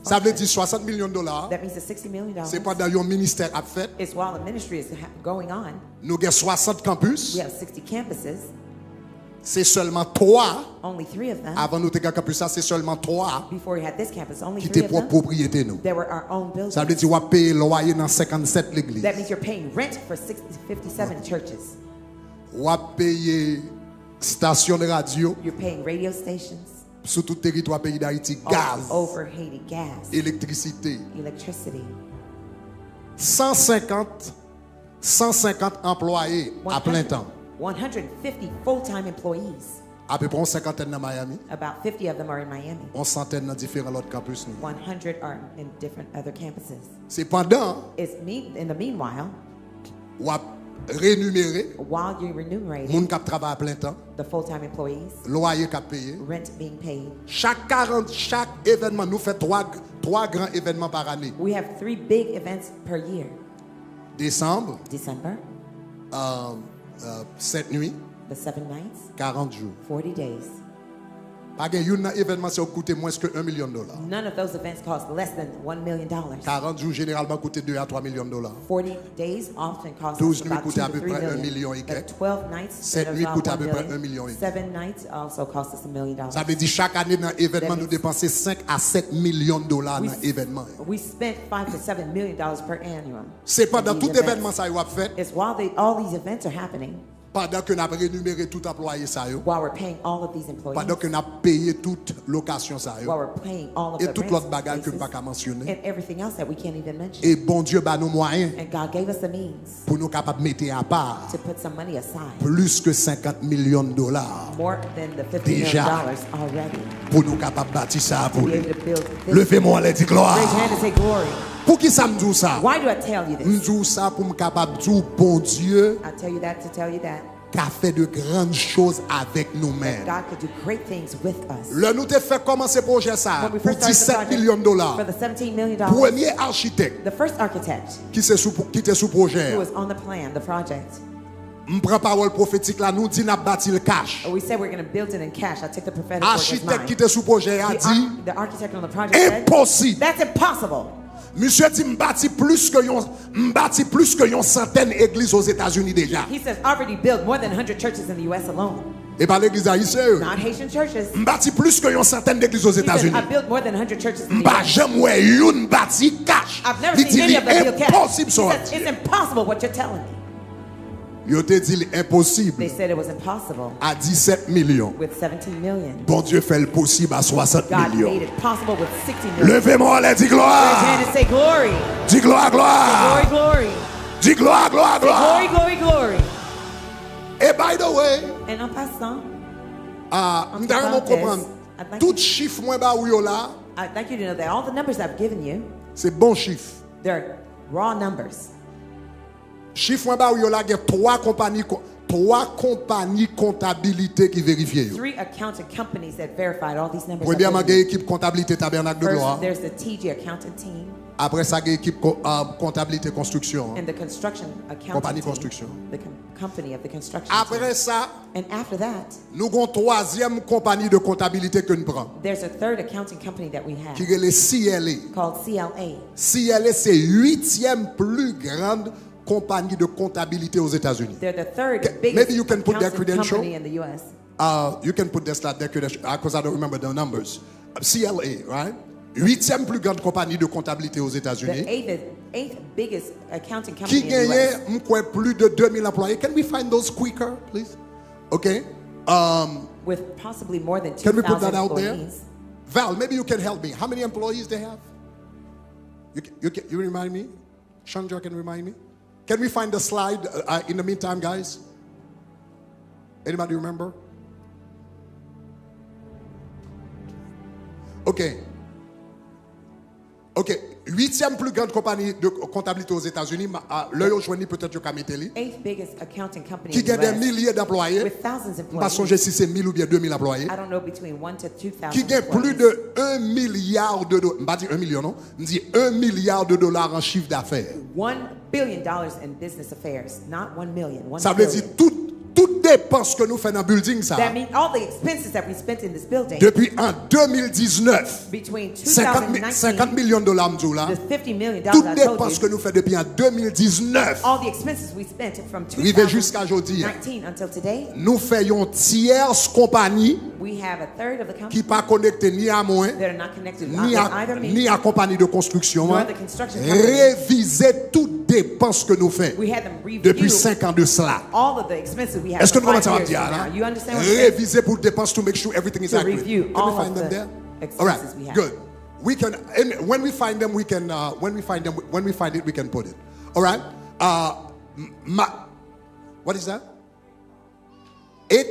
Sa vle di swasant milyon dola, That means the sixty million dollars. Se pandan yon ministè ap fèt. It's while the ministry is ha- going on. Nou gen swasant kanpis. We have sixty campuses. Se sèlman twa. Only three of them. Avan nou te gen kanpis la, se sèlman twa Before we had this campus, only ki three te of pwòp them pwopriyete nou. That were our own buildings. Sa vle di w ap peye lwaye nan senkannsèt legliz. That means you're paying rent for sixty, fifty-seven churches. W ap peye stasyon de radyo. You're paying radio stations. Sou tout teritwa peyi Dayiti, gaz, over Haiti, gas, elektrisite, electricity, san senkant, san senkant anplwaye a plen tan. One hundred fifty full-time employees. Apeprè yon senkantèn nan Miami. About fifty of them are in Miami. Yon santèn nan diferan lòt kanpis nou. One hundred are in different other campuses. Se pandan It's me, in the meanwhile, w ap renimere while you're remunerating moun k ap travay a plen tan, the full-time employees, lwaye k ap peye. Rent being paid. Chak karant, chak evènman, nou fè twa, twa gran evènman pa ane. We have three big events per year. Desanm, December, euh, euh, sèt nwi, the seven nights, karant jou. forty days. Pa gen youn nan evènman sa yo k koute mwens ke yon milyon dola. None of those events cost less than one million dollars. Karant jou jeneralman koute de a twa milyon dola. forty days often cost Douz us nwi about koute two to apeprè three yon million. Milyon e But kèk. twelve nights Sèt spent nwi about koute one apeprè million. Yon milyon e kèk. Seven nights also cost us a million dollars. Sa vle di chak ane nan evènman That nou means depanse senk a sèt milyon dola We nan evènman yo. We spent five to seven million dollars per annum. Se pandan in tout these evènman events. Sa yo ap fèt, It's while they, all these events are happening, pandan ke n ap renimere tout anplwaye sa yo, while we're paying all of these pandan employees, ke n ap peye tout lokasyon sa yo, while we're paying all of e the tout rent lòt bagay ke m pa spaces ka mansyone. And everything else that we can't even mention. E Bondye ba nou mwayen And God gave us the means pou nou kapab mete apa to put some money aside, plis ke senkant milyon dola more than the fifty million Deja. Dollars already, pou nou kapab bati sa to pou be li. Able to build this. Leve men w anlè, di glwa. Raise your hand and say glory. Poukisa m di w sa? Why do I tell you M this? Di w sa pou m kapab di w Bondye I tell you that to tell you that ka fè de grann choz avèk nou menm. God could do great things with us. Lè nou te fè kòmanse pwojè sa a When we pou disèt milyon dola, For the seventeen million, premye achitèk the first architect ki se sou ki te sou pwojè who a, was on the plan, the project, m pran pawòl pwofetik la, nou di n ap bati l kach. We said we're going to build it in cash. I took the prophetic word as Achitèk mine. Ki te sou pwojè a The, di ar- the architect on the project said, enposib. That's impossible. Misye di m bati plis ke yon m bati plis ke yon santèn egliz Ozetazini deja. He says, already built more than one hundred churches in the U S alone. E pa legliz ayisyen yo. Not Haitian churches. M bati plis ke yon santèn legliz He says, I Ozetazini. Built more than one hundred churches in M the pa U S. Janm wè youn bati kach. I've never Li seen di any li of them build cash. Enposib He sa w ap says, di. It's impossible what you're telling me. Yo te di li enposib. They said it was impossible A disèt milyon. With seventeen million. Bondye fè l posib a swasant God made milyon. It possible with sixty million. Leve men w anlè, di glwa. Raise your hand and say glory. Di glwa, glwa. Glory, glory. Di glwa, glwa, glwa. Glory, glory, glory. E by the way, And en passant, ah, m ta renmen w konprann tout chif mwen ba ou yo la, I'd like you to know that all the numbers I've given you, se bon chif. They're raw numbers. Chif mwen ba ou yo la gen twa konpanyi ko- twa konpanyi kontabilite ki verifye yo. Three accounting companies that verified all these numbers. Premyèman, gen ekip kontabilite Tabènak de Glwa. There's the T G accounting team. Apre sa, gen ekip ko- ah, kontabilite konstriksyon. And the construction accounting Konpanyi team. Konstriksyon. The com- company of the construction Apre team. Sa, And after that, nou gon twazyèm konpanyi de kontabilite ke n pran. There's a third accounting company that we have. Ki rele C L A. Called C L A. C L A se uityèm pli grand konpanyi de kontabilite Ozetazini. They're the third Ca- biggest maybe you can put their accounting credential. Company in the U S. Uh, you can put their slide, their credential, because I don't remember the numbers. C L A, right? Uityèm pli grand konpanyi de kontabilite The Ozetazini. Eighth, eighth biggest accounting company Ki in the U S. Genyen, m kwè, plis de de mil anplwaye. Can we find those quicker, please? Okay. Um, With possibly more than can we put two thousand that out there? Employees. Val, maybe you can help me. How many employees they have? You can, you can, you remind me? Chandra can remind me? Can we find the slide uh, uh, in the meantime, guys? Anybody remember? Okay. Okay. Uityèm pli grand konpanyi de kontabilite Ozetazini, lè yo jwenn li, petèt yo ka mete li. Ki gen dè milye d'anplwaye. M pa sonje si se mil oubyen de mil anplwaye. Ki gen plis de yon milya de dola. M pa di yon milyon, non. M di yon milya de dola an chif dafè. One billion dollars in business affairs, not one million. Sa vle di tout, tout depans ke nou fè nan building sa. That means all the expenses that we spent in this building. Depi an de mil diznèf. Between senkant milyon dola m di w la. Tout depans ke nou fè depi an de mil diznèf. All the expenses we spent from Rive jiska jodi a. Until today. Nou fè yon tyès konpanyi We have a third of the company. Ki pa konekte ni a mwen, ni a, ni a konpanyi de konstriksyon an, revize tout depans ke nou fè depi senk an de sela. Èske nou konprann sa m ap di a la? Revize pou depans to make sure everything is accurate. Can we find them there? All right, good. We can, and when we find them, we can, uh, when we find them, when we find it, we can put it. All right? Uh, m- ma, what is that? Eight,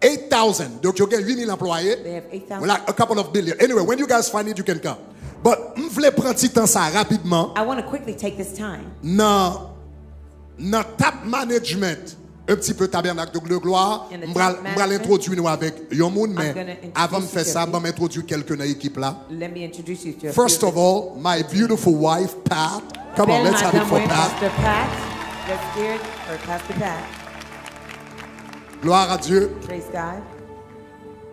eight thousand. Donk, yo gen uit mil anplwaye. Well, like, a couple of billion. Anyway, when you guys find it, you can come. But m vle pran ti tan sa rapidman. Nan, nan top management, un petit peu Tabernacle de Gloire, m pral, m pral entwodui nou avèk yon moun, men avan m fè sa, ban m entwodui kèlke nan ekip la. First of all, my beautiful wife, Pat. Come on, let's have it for Pat. Pastor Pat. Let's hear it for Pastor Pat. Gloire à Dieu. Praise God.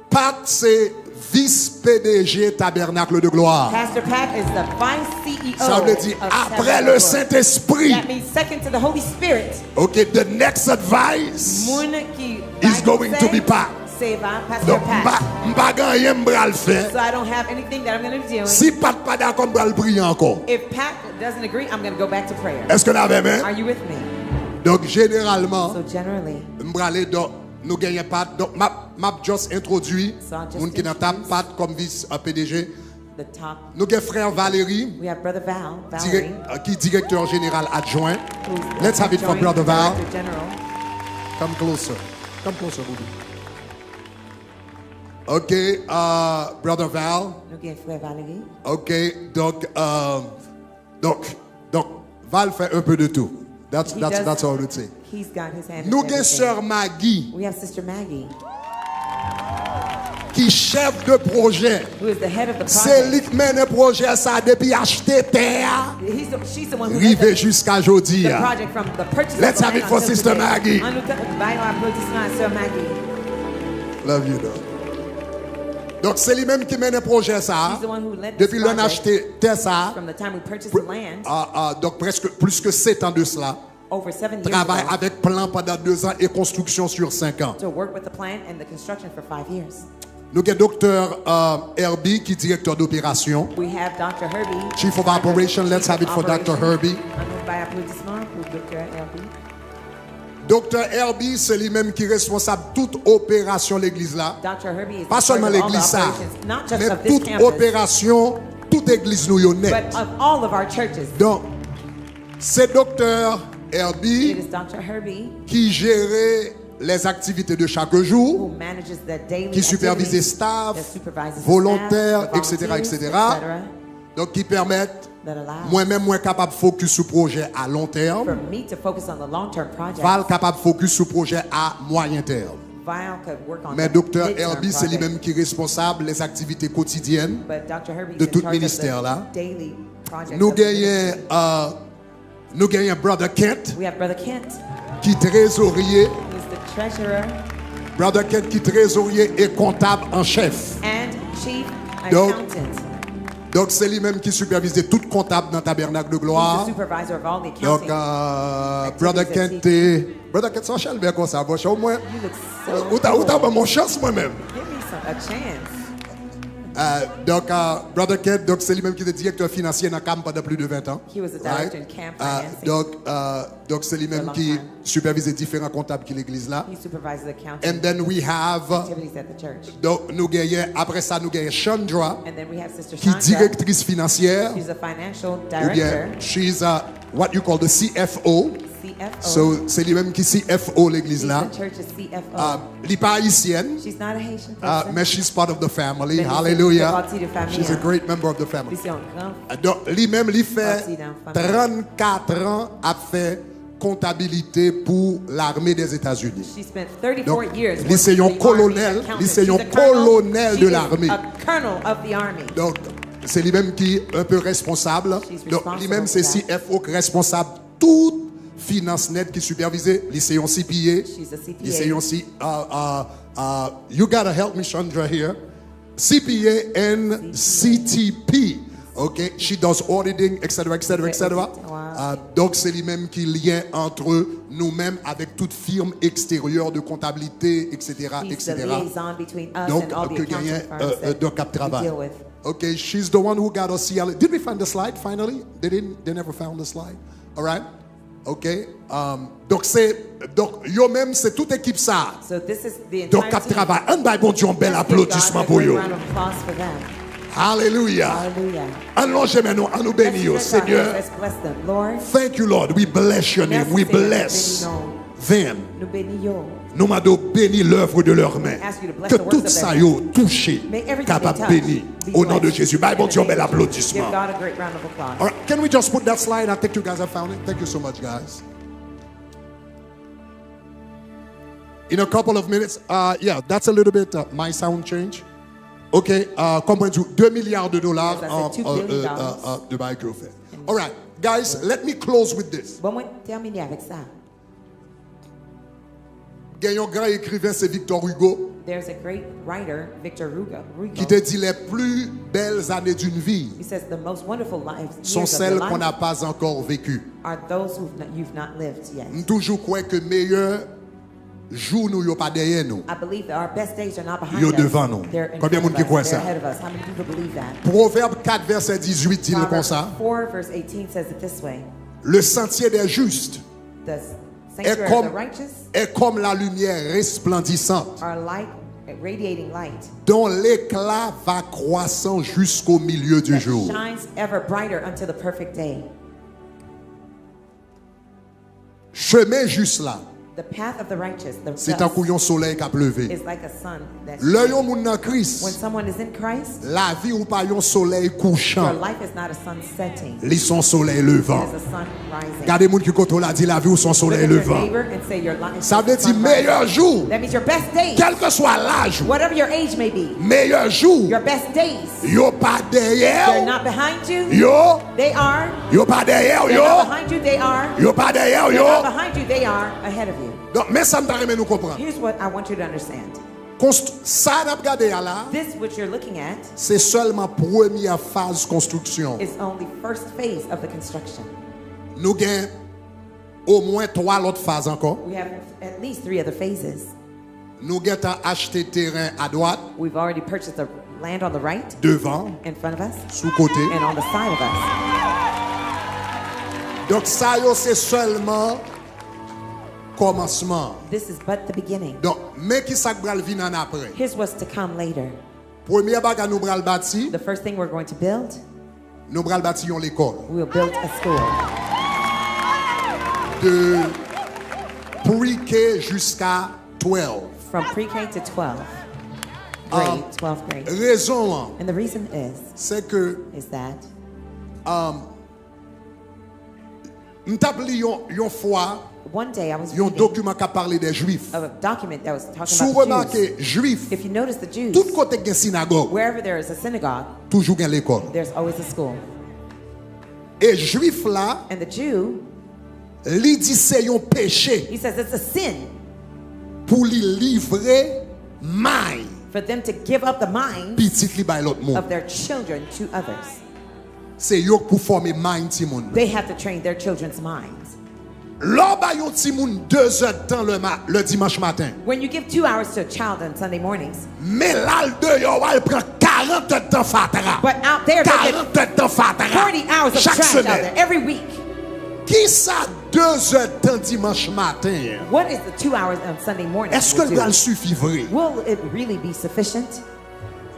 Pat se vis P D G Tabernacle de Gloire. Pastor Pat is the vice C E O. Sa vle di, of apre Tabernacle. Le Saint-Esprit. That means second to the Holy Spirit. Ok, the next advice is going to be Pat. Moun ki bay konsèy, se va Pastor Pat. Donk, m pa, m pa gen anyen m pral fè. So I don't have anything that I'm gonna be doing. Si Pat pa dakò, m pral priye ankò. If Pat doesn't agree, I'm gonna go back to prayer. Èske n avè m? Are you with me? Donk, jeneralman, so generally, m prale, donk, nou genyen Pat. Donk, m ap, m ap just entwodui moun ki nan tab, Pat kòm vis, euh, P D G. The top. Nou gen frè Valéry, we have Brother Val, dirè-, Valerie, euh, ki direktè jeneral adjwen. Who's Let's have it for adjoint Brother Val. Director General. Come closer. Come closer, boo boo. Ok, euh, Brother Val. Nou gen frè Valéry. Ok, donk, euh, donk, donk, Val fè un peu de tout. That's, that's, that's all I would say. He does, he's got his hand in everything. Nou gen sè Maggie. We have Sister Maggie. Ki chèf de pwojè. Who is the head of the project. Se li k mennen pwojè sa depi achte tè a, he's the, she's the one who led rive the, jiska jodi a. The project from the purchase of the land until today. Let's have it for Sister Maggie. An nou ta-, bay yon aplodisman a sè Maggie. Love you, though. Donk, se li menm ki mennen pwojè sa a. She's the one who led this project. Depi lè n achte tè sa a, from the time we purchased the land, ah, ah, donk, prèske plis ke sèt an de sela. Over seven years ago. Travay avèk plan pandan de zan e konstriksyon sur senk an. To work with the plan and the construction for five years. Nou gen Doktè, euh, Herbie ki direktè doperasyon. We have Doctor Herbie, Chief of Operation. Let's have it for Doctor Herbie. An nou bay aplodisman pou Doktè Herbie. Doktè Herbie, se li menm ki responsab tout operasyon legliz la. Doctor Herbie is in charge of all the operations, not just of this campus, men tout operasyon tout egliz nou yo nèt. But of all of our churches. Donk, se Doktè Herbie, it is Doctor Herbie, ki jere les activités de chaque jour, who manages the daily activities, ki sipèvize staff, that supervises the staff, volontè, the volunteers, et cetera, et cetera. Donk, ki pèmèt that allows mwen menm, mwen kapab fokis sou pwojè a lon tèm. For me to focus on the long-term projects. Val kapab fokis sou pwojè a mwayen tèm. Val could work on the midterm project. Men Doktè Herbie, se li menm ki responsab les activités quotidiennes de tout ministè la. But Doctor Herbie is in charge of the daily projects of the ministry. Nou genyen, euh, Nou genyen Brother Kent, we have Brother Kent, ki trezorye. Who is the treasurer. Brother Kent ki trezorye e kontab an chèf. And chief accountant. Donk, donk, se li menm ki sipèvize tout kontab nan Tabènak de Glwa. He's the supervisor of all the accounting activities at T T. Donk, euh, Brother Kent te, Brother Kent, sa w chèlbè konsa, monchè, omwen, you look so cool, ou ta, ou ta ban m yon chans mwen menm. Give me some, a chance. Euh, donk, euh, Brother Kent, donk, se li menm ki te direktè finansye nan CAM pandan plis de ven tan. He was a director in CAM financing for a long time. Right? Euh, donk, euh, Donk, se li menm ki sipèvize diferan kontab ki legliz la. He supervises accounting activities at the church. And then we have, donk, nou genyen, apre sa, nou genyen Chandra, ki direktris finansyè, oubyen she's, uh, what you call the C F O. C F O. So, se li menm ki C F O legliz la. She's the church's C F O. Uh, li pa ayisyèn. She's not a Haitian person. Uh, men she's part of the family. Hallelujah. She's a great member of the family. Li se yon gran pati nan fanmi. Donk, li menm, li fè trannkat an ap fè kontabilite pou lame dèzetazini. Donk, li se yon kolonèl, li se yon kolonèl de lame. Donk, se li menm ki un peu responsab. Donk, li menm se C F O k responsab tout finans nèt ki sipèvize. Li se yon C P A. Li se yon C, uh, uh, uh, you gotta help me, Chandra, here. C P A and C T P. Okay, she does auditing, et cetera, et cetera, et cetera. Wow. Euh, donk, se li menm ki lyen ant nou menm avèk tout firm eksteryè de kontablite, et cetera, et cetera. He's the liaison between us and all the accounting firms that we deal with. Donk, euh, ke genyen, euh, euh, donk, k ap travay. Okay, she's the one who got us C L A. Did we find the slide finally? They didn't, they never found the slide. All right. Ok, um, donk se, donk yo menm se tout ekip sa a. So this is the entire team. Donk k ap travay. Ann bay Bondye yon bèl aplodisman pou yo. Let's give God a great round of applause for them. Alelouya. Hallelujah. Ann lonje men nou, ann nou beni yo, Senyè. Let's stretch our hands, let's bless them, Lord. Thank you, Lord. We bless your name. Merci, Seigneur, nous bénissons. We bless them. Nou beni yo. Nou mande w beni lèv de lè men. We ask you to bless the works of their hands. Ke tout sa yo touche kapab beni. May everything they touch be blessed. O non de Jezi. Bay Bondye yon bèl aplodisman. In the name of Jesus. Give God a great round of applause. All right, can we just put that slide? I think you guys have found it. Thank you so much, guys. In a couple of minutes, uh, yeah, that's a little bit, uh, my sound change. Ok, uh, kòm mwen di w, de milya de dola, as I said, two billion dollars, uh, uh, uh, de bagay ke yo fè. All right. Guys, let me close with this. Bon, mwen tèmine avèk sa. Gen yon gran ekriven, se Victor Hugo, There's a great writer, Victor Hugo, Hugo. Qui te dit les plus belles années d'une vie He says the most wonderful lives sont years of your celles qu'on life n'a pas encore vécues. Are those who you've not lived yet. M toujou kwè ke meyè jou nou yo pa dèyè nou. I believe that our best days are not behind Yo us. Devan nou. They're in Konbyen front moun of ki us. Kwè They're sa? Ahead of us. How many people believe that? Pwovèb kat vèsè dizuit di l Proverbs konsa. four verse eighteen says it this way. Le sentier des justes The est sanctuary of comme, the righteous est comme la lumière resplendissante are like a radiating light dont l'éclat va croissant jusqu'au milieu du that jour. Shines ever brighter until the perfect day. Chemen jis la, The path of the righteous, the se tankou just, yon solèy k ap leve. Is like a sun that Lè shines. Yon moun nan Kris, When someone is in Christ, lavi ou pa yon solèy your kouchan, life is not a sun setting. Li se yon solèy levan. It is a sun rising. Gade moun ki kote w la, di lavi ou se yon Look solèy at your levan. Neighbor and say your life is Sa vle a di sun meyè rising. Jou, That means your best days, kèlkeswa laj ou, whatever your age may be, meyè Jou, your best days, yo pa dèyè they're w, not behind you. Yo, They are. Yo pa dèyè w, They're yo. Not behind you. They are. Yo pa dèyè w, They're yo. Not behind you. They are ahead of you. Donk, men sa m ta renmen nou konprann. Here's what I want you to understand. Konst- sa n ap gade a la, This, what you're looking at, se sèlman premyè faz konstriksyon. Is only first phase of the construction. Nou gen omwen twa lòt faz ankò. We have at least three other phases. Nou gentan achte teren adwat, We've already purchased the land on the right, devan, in front of us, sou kote. And on the side of us. Donk, sa yo se sèlman kòmansman. This is but the beginning. Donk, men ki sa k pral vin ann apre. Here's what's to come later. Premye bagay nou pral bati, The first thing we're going to build, nou pral bati yon lekòl. We'll build a school. De pre-K jiska twelve. From pre-K to twelve. Grade, um, twelfth grade. Rezon an, and the reason is, se ke, is that, um, m t ap li yon, yon fwa, one day I was yon reading, dokiman k ap pale de Jwif. A document that was talking Si w about the remake, Jews. Jwif, If you notice the Jews, tout kote k gen sinagòg, wherever there is a synagogue, toujou gen lekòl. There's always a school. E Jwif la, And the Jew, li di se yon peche, he says it's a sin, pou li livre may, for them to give up the minds, pitit li bay lòt moun. Of their children to others. Se yo k pou fòme may timoun nan. They have to train their children's minds. Lè w bay yon timoun de zè tan le, ma, le dimanch maten, When you give two hours to a child on Sunday mornings, men l al deyò, w al pran karant èdtan fatra. But out there, they get Karant èdtan fatra. Forty hours of Chak trash out semèn. There every week. Kisa de zè tan dimanch maten an? What is the two hours on Sunday morning? Èske l pral sifi vre? Will it really be sufficient?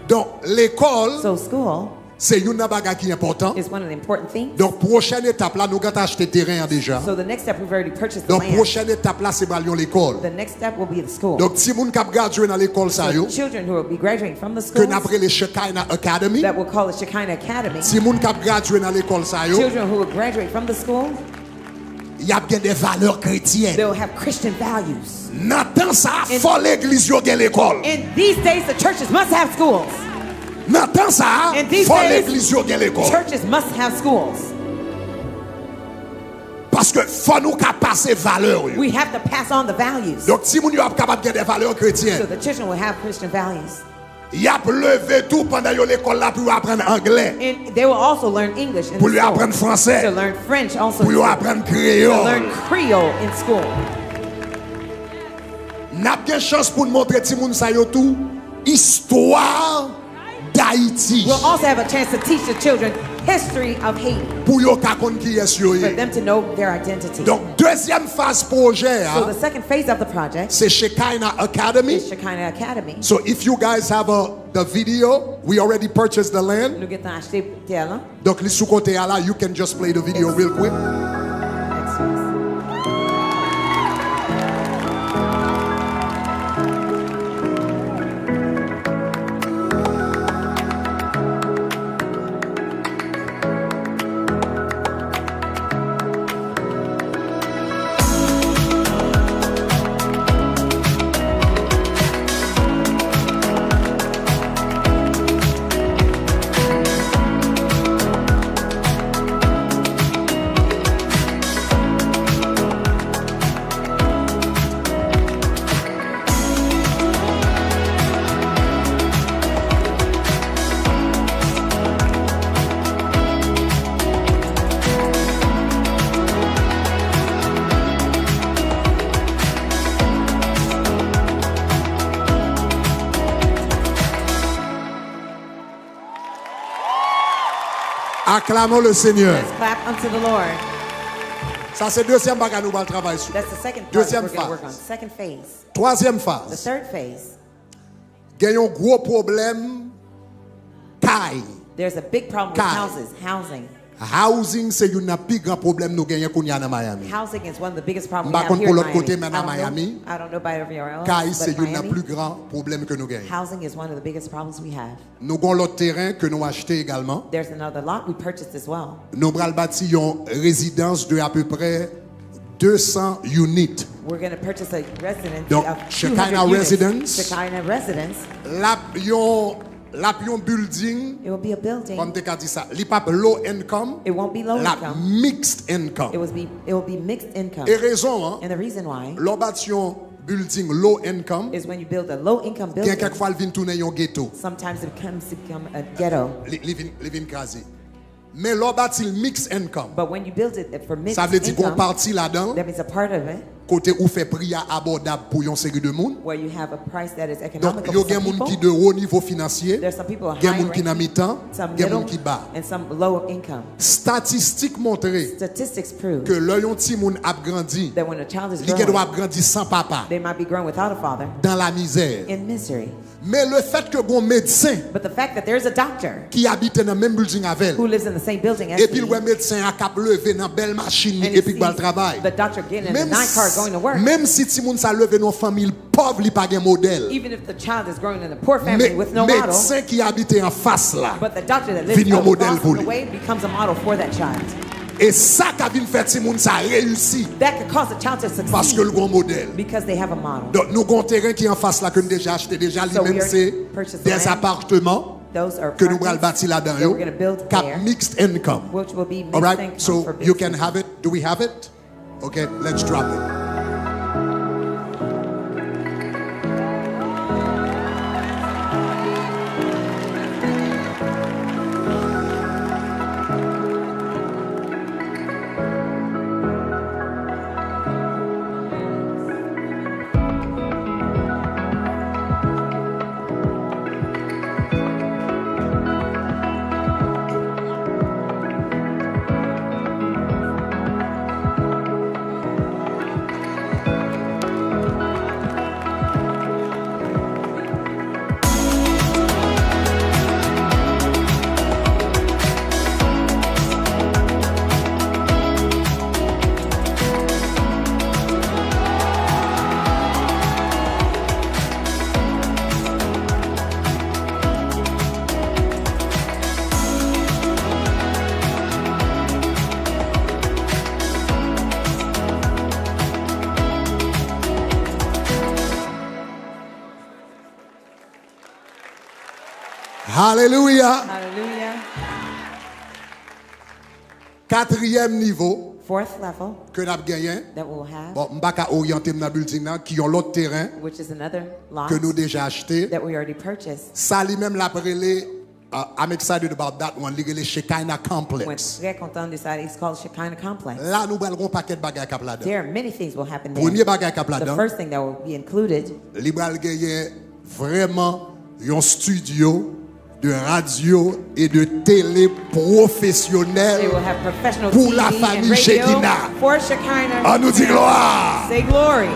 Donk, lekòl, So school se youn nan bagay ki enpòtan. Is one of the important things. Donk, pwochèn etap la, nou gentan achte teren an deja. So the next step, we've already purchased the Donk, land. Pwochèn etap la, se pral yon lekòl. The next step will be the school. Donk, timoun k ap gradye nan lekòl sa yo, So children who will be graduating from the ke n ap schools rele Shekinah Academy, that we'll call the Shekinah Academy. Timoun k ap gradye nan lekòl sa yo, Children who will graduate from the school, y ap gen de valè kretyèn. They'll have Christian values. Nan tan sa a, In- fò legliz yo gen lekòl. In these days, the churches must have schools. Nan tan sa a, In these fò days, legliz yo gen lekòl. Churches must have schools. Paske fò nou ka pase valè yo. We have to pass on the values. Donk, timoun yo ap kapab gen de valè So kretyèn. The children will have Christian values. Y ap leve tou pandan yo lekòl la pou yo aprann anglè. And they will also learn English in Pou the yo school. Aprann fransè. To learn French also Pou in yo school. Aprann To learn kreyòl. Creole in school. N ap gen chans pou n montre timoun sa yo tou istwa Dayiti. We'll also have a chance to teach the children history of Haiti. Pou yo ka konn kiyès yo For ye. Them to know their identity. Donk, dezyèm faz pwojè a, So the second phase of the project se Shekinah Academy. Is Shekinah Academy. So if you guys have a, the video, we already purchased the land. Nou gentan achte tè lan. Donk, li sou kote a la, you can just play the video real quick. Acclamons le Seigneur. Let's clap unto the Lord. Sa se dezyèm bagay nou pral travay sou. That's the second part Deuxième we're going to work on. Phase. Second phase. Twazyèm The faz. Third phase. Gen yon gwo pwoblèm kay. There's a big problem with Kay. Houses, housing. Housing se youn nan pi gran pwoblèm nou genyen kounye a nan Miami. Housing is one of the biggest problems M we pa have konn here pou in lòt kote, Miami. men I nan don't know. Miami, I don't know about everywhere else, kay se but youn nan Miami, pli gran pwoblèm ke nou genyen. Housing is one of the biggest problems we have. Nou gen yon lòt teren ke nou achte egalman. There's another lot we purchased as well. Nou pral bati yon rezidans de apeprè de san unit. We're going to purchase a residency Donc, of Shekinah two hundred units. Residence. Shekinah Residence. L ap yon, l ap yon building, It will be a building. Kòm te ka di sa, li p ap low income, It won't be low l ap income. Mixed It income. will be it will be mixed income. E rezon an, And the reason why lè w bati yon building low income, is when you build a low income gen building, kèk fwa l vin tounen yon ghetto. Sometimes it becomes to become a ghetto. Li, li, vin, li vin kraze. Men lè w bati l mixed income, But when you build it for mixed sa vle di gen yon income, pati ladan l that means a part of it kote ou fè pri a abòdab pou yon seri de moun. Where you have a price that is Donk, economical yo for gen some moun ki people. de wo nivo finansye, There's some people gen moun ki nan high-ranking, mitan, some gen moun middle, ki ba. And some low income. Statistik montre Statistics prove ke lè yon timoun ap grandi, That when a child is li gen dwa growing, ap grandi san papa, they might be growing without a father, dan lamizè. In misery. Men le fèt ke gon medsen But the fact that there's a doctor ki abite nan menm building avè l, who lives in the same building as epi l me, wè medsen an k ap leve nan bèl machin li and epi k pral sees travay. The doctor getting in a Menm nice car going to work. Menm si timoun sa leve nan yon fanmi pòv, li pa gen modèl. Even if the child is growing in a poor family Men with no model, medsen ki abite anfas la but the doctor that lives vin yon modèl across pou the li. Way becomes a model for that child. E sa ka vin fè timoun sa reyisi. That could cause a child to succeed Paske l gon modèl. Because they have a model. Donk, nou gon teren ki anfas la ke nou deja achte deja, li So we menm are se purchased des land. Appartements Those are ke nou pral apartments bati ladan that yo, we're gonna build k ap there. Mixed income. Which will be mixed Alright, income so for you mixed can income. Have it. Do we have it? Okay, let's drop it. Hallelujah. Hallelujah. Katriyèm nivo Fourth level ke n ap genyen. That we'll have, Bon, m pa ka oryante m nan building nan, ki yon lòt teren which is another lot ke nou deja achte. That we already purchased. Sa li menm l ap rele, uh, I'm excited about that one, li rele Shekinah Mwen Complex. Trè kontan de sa. It's called Shekinah Complex. La, nou pral gon pakèt bagay k ap ladan. There are many things will happen there. Premye bagay k ap The ladan, first thing that will be included li pral genyen vrèman yon studio de radio e de tele pwofesyonèl They will have professional pou T V la and fami radio Shekinah. For Shekinah. An nou di glwa. Say glory.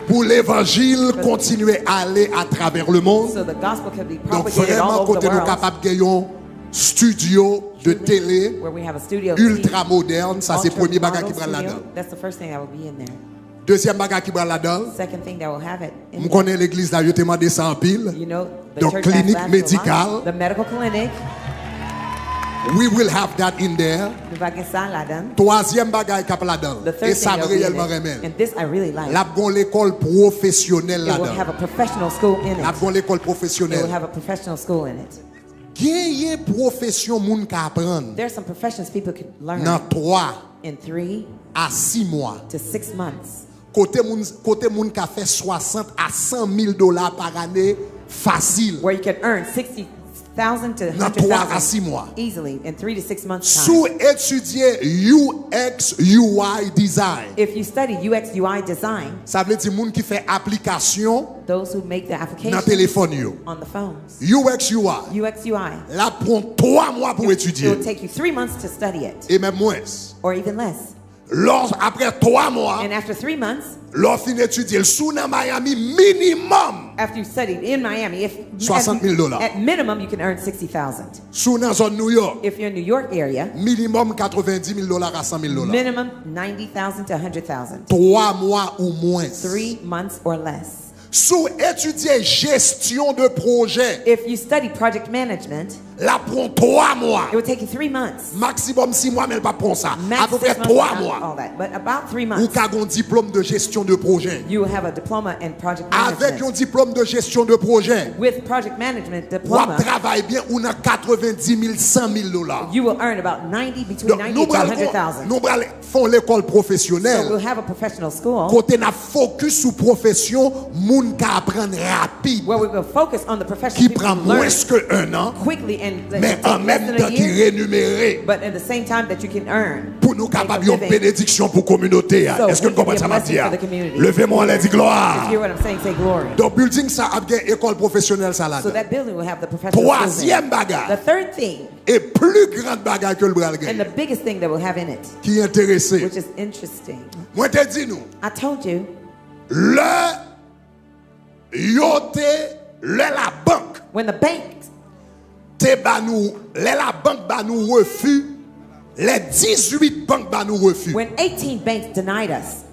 Pou levanjil kontinye ale atravè le mond. So the gospel can be Donk propagated all vrèman over kote the nou world. Kapab gen yon studio de tele Where we have a studio ultra modèn, sa se ultra premye bagay ki model pral studio. Ladan. That's the first thing that will be in there. Dezyèm bagay ki pral ladan, Second thing that will have it. M konnen legliz la yo te mande sa anpil. You know, the Donk church klinik has asked a lot. Medikal. The medical clinic. We will have that in there. Nou va gen sa ladan. Twazyèm bagay k ap ladan, The e third sa thing m that will be in reyèlman there. Renmen l. And this I really like. L ap gon lekòl pwofesyonèl It will have ladan. A professional school in L ap It. Gon lekòl It will pwofesyonèl. Have a professional school in it. Genyen pwofesyon moun ka aprann. There are some professions people can learn. Nan twa In three a sis mwa. To six months. Kote moun, kote moun ka fè swasant a san mil dola pa ane fasil. Where you can earn sixty Thousand to one hundred thousand easily in three to six months time. Si w etidye U X U I design, if you study U X U I design, sa vle di moun ki fè aplikasyon, those who make the application, nan telefòn yo, on the phones, U X U I, U X U I, l ap pran twa mwa pou etidye. It will take you three months to study it, e menm mwens, or even less. Lò, apre twa mwa, and after three months, lò w fin etidye l, si w nan Miami, minimòm, after you studied in Miami, if, swasant mil dola. At minimum you can earn sixty thousand. Si w nan zòn New York, if you're in New York area, minimòm katrevendiz mil dola a san mil dola. Minimum ninety thousand to a hundred thousand. Twa mwa ou mwens. Three months or less. Si w etidye jesyon de pwojè, if you study project management, l ap pran twa mwa. It will take you three months. Maksimòm sis mwa, men l p ap pran sa. Apeprè twa mwa. Max six months, not all that, but about three months. Ou ka gen yon diplòm de jesyon de pwojè. You will have a diploma in project management. Avèk yon diplòm de jesyon de pwojè, with project management diploma, w ap travay byen, ou nan katrevendiz mil, san mil dola. You will earn about ninety, between ninety to a hundred thousand. Donk, nou pral, nou pral fè yon lekòl pwofesyonèl. So we'll have a professional school. Kote n ap fokis sou pwofesyon moun ka aprann rapid, where we will focus on the profession people can learn quickly and that can take less than a year, ki pran mwens ke enn an, men an menm tan ki renimere, but at the same time that you can earn, pou nou kapab yon benediksyon pou kominote a. So we can be a blessing for the community. Èske n konprann sa m ap di a? Leve men w anlè, di glwa. If you hear what I'm saying, say glory. Donk, building sa ap gen ekòl pwofesyonèl sa ladan. So that building will have the professional school there. Twazyèm bagay. The third thing, e pli gran bagay ke l pral genyen, and the biggest thing that will have in it, ki enterese, which is interesting. Mwen te di nou, I told you, lè yo te, lè labank, when the bank, te ba nou, lè labank ba nou refi, lè dizuit bank ba nou refi, when eighteen banks denied us,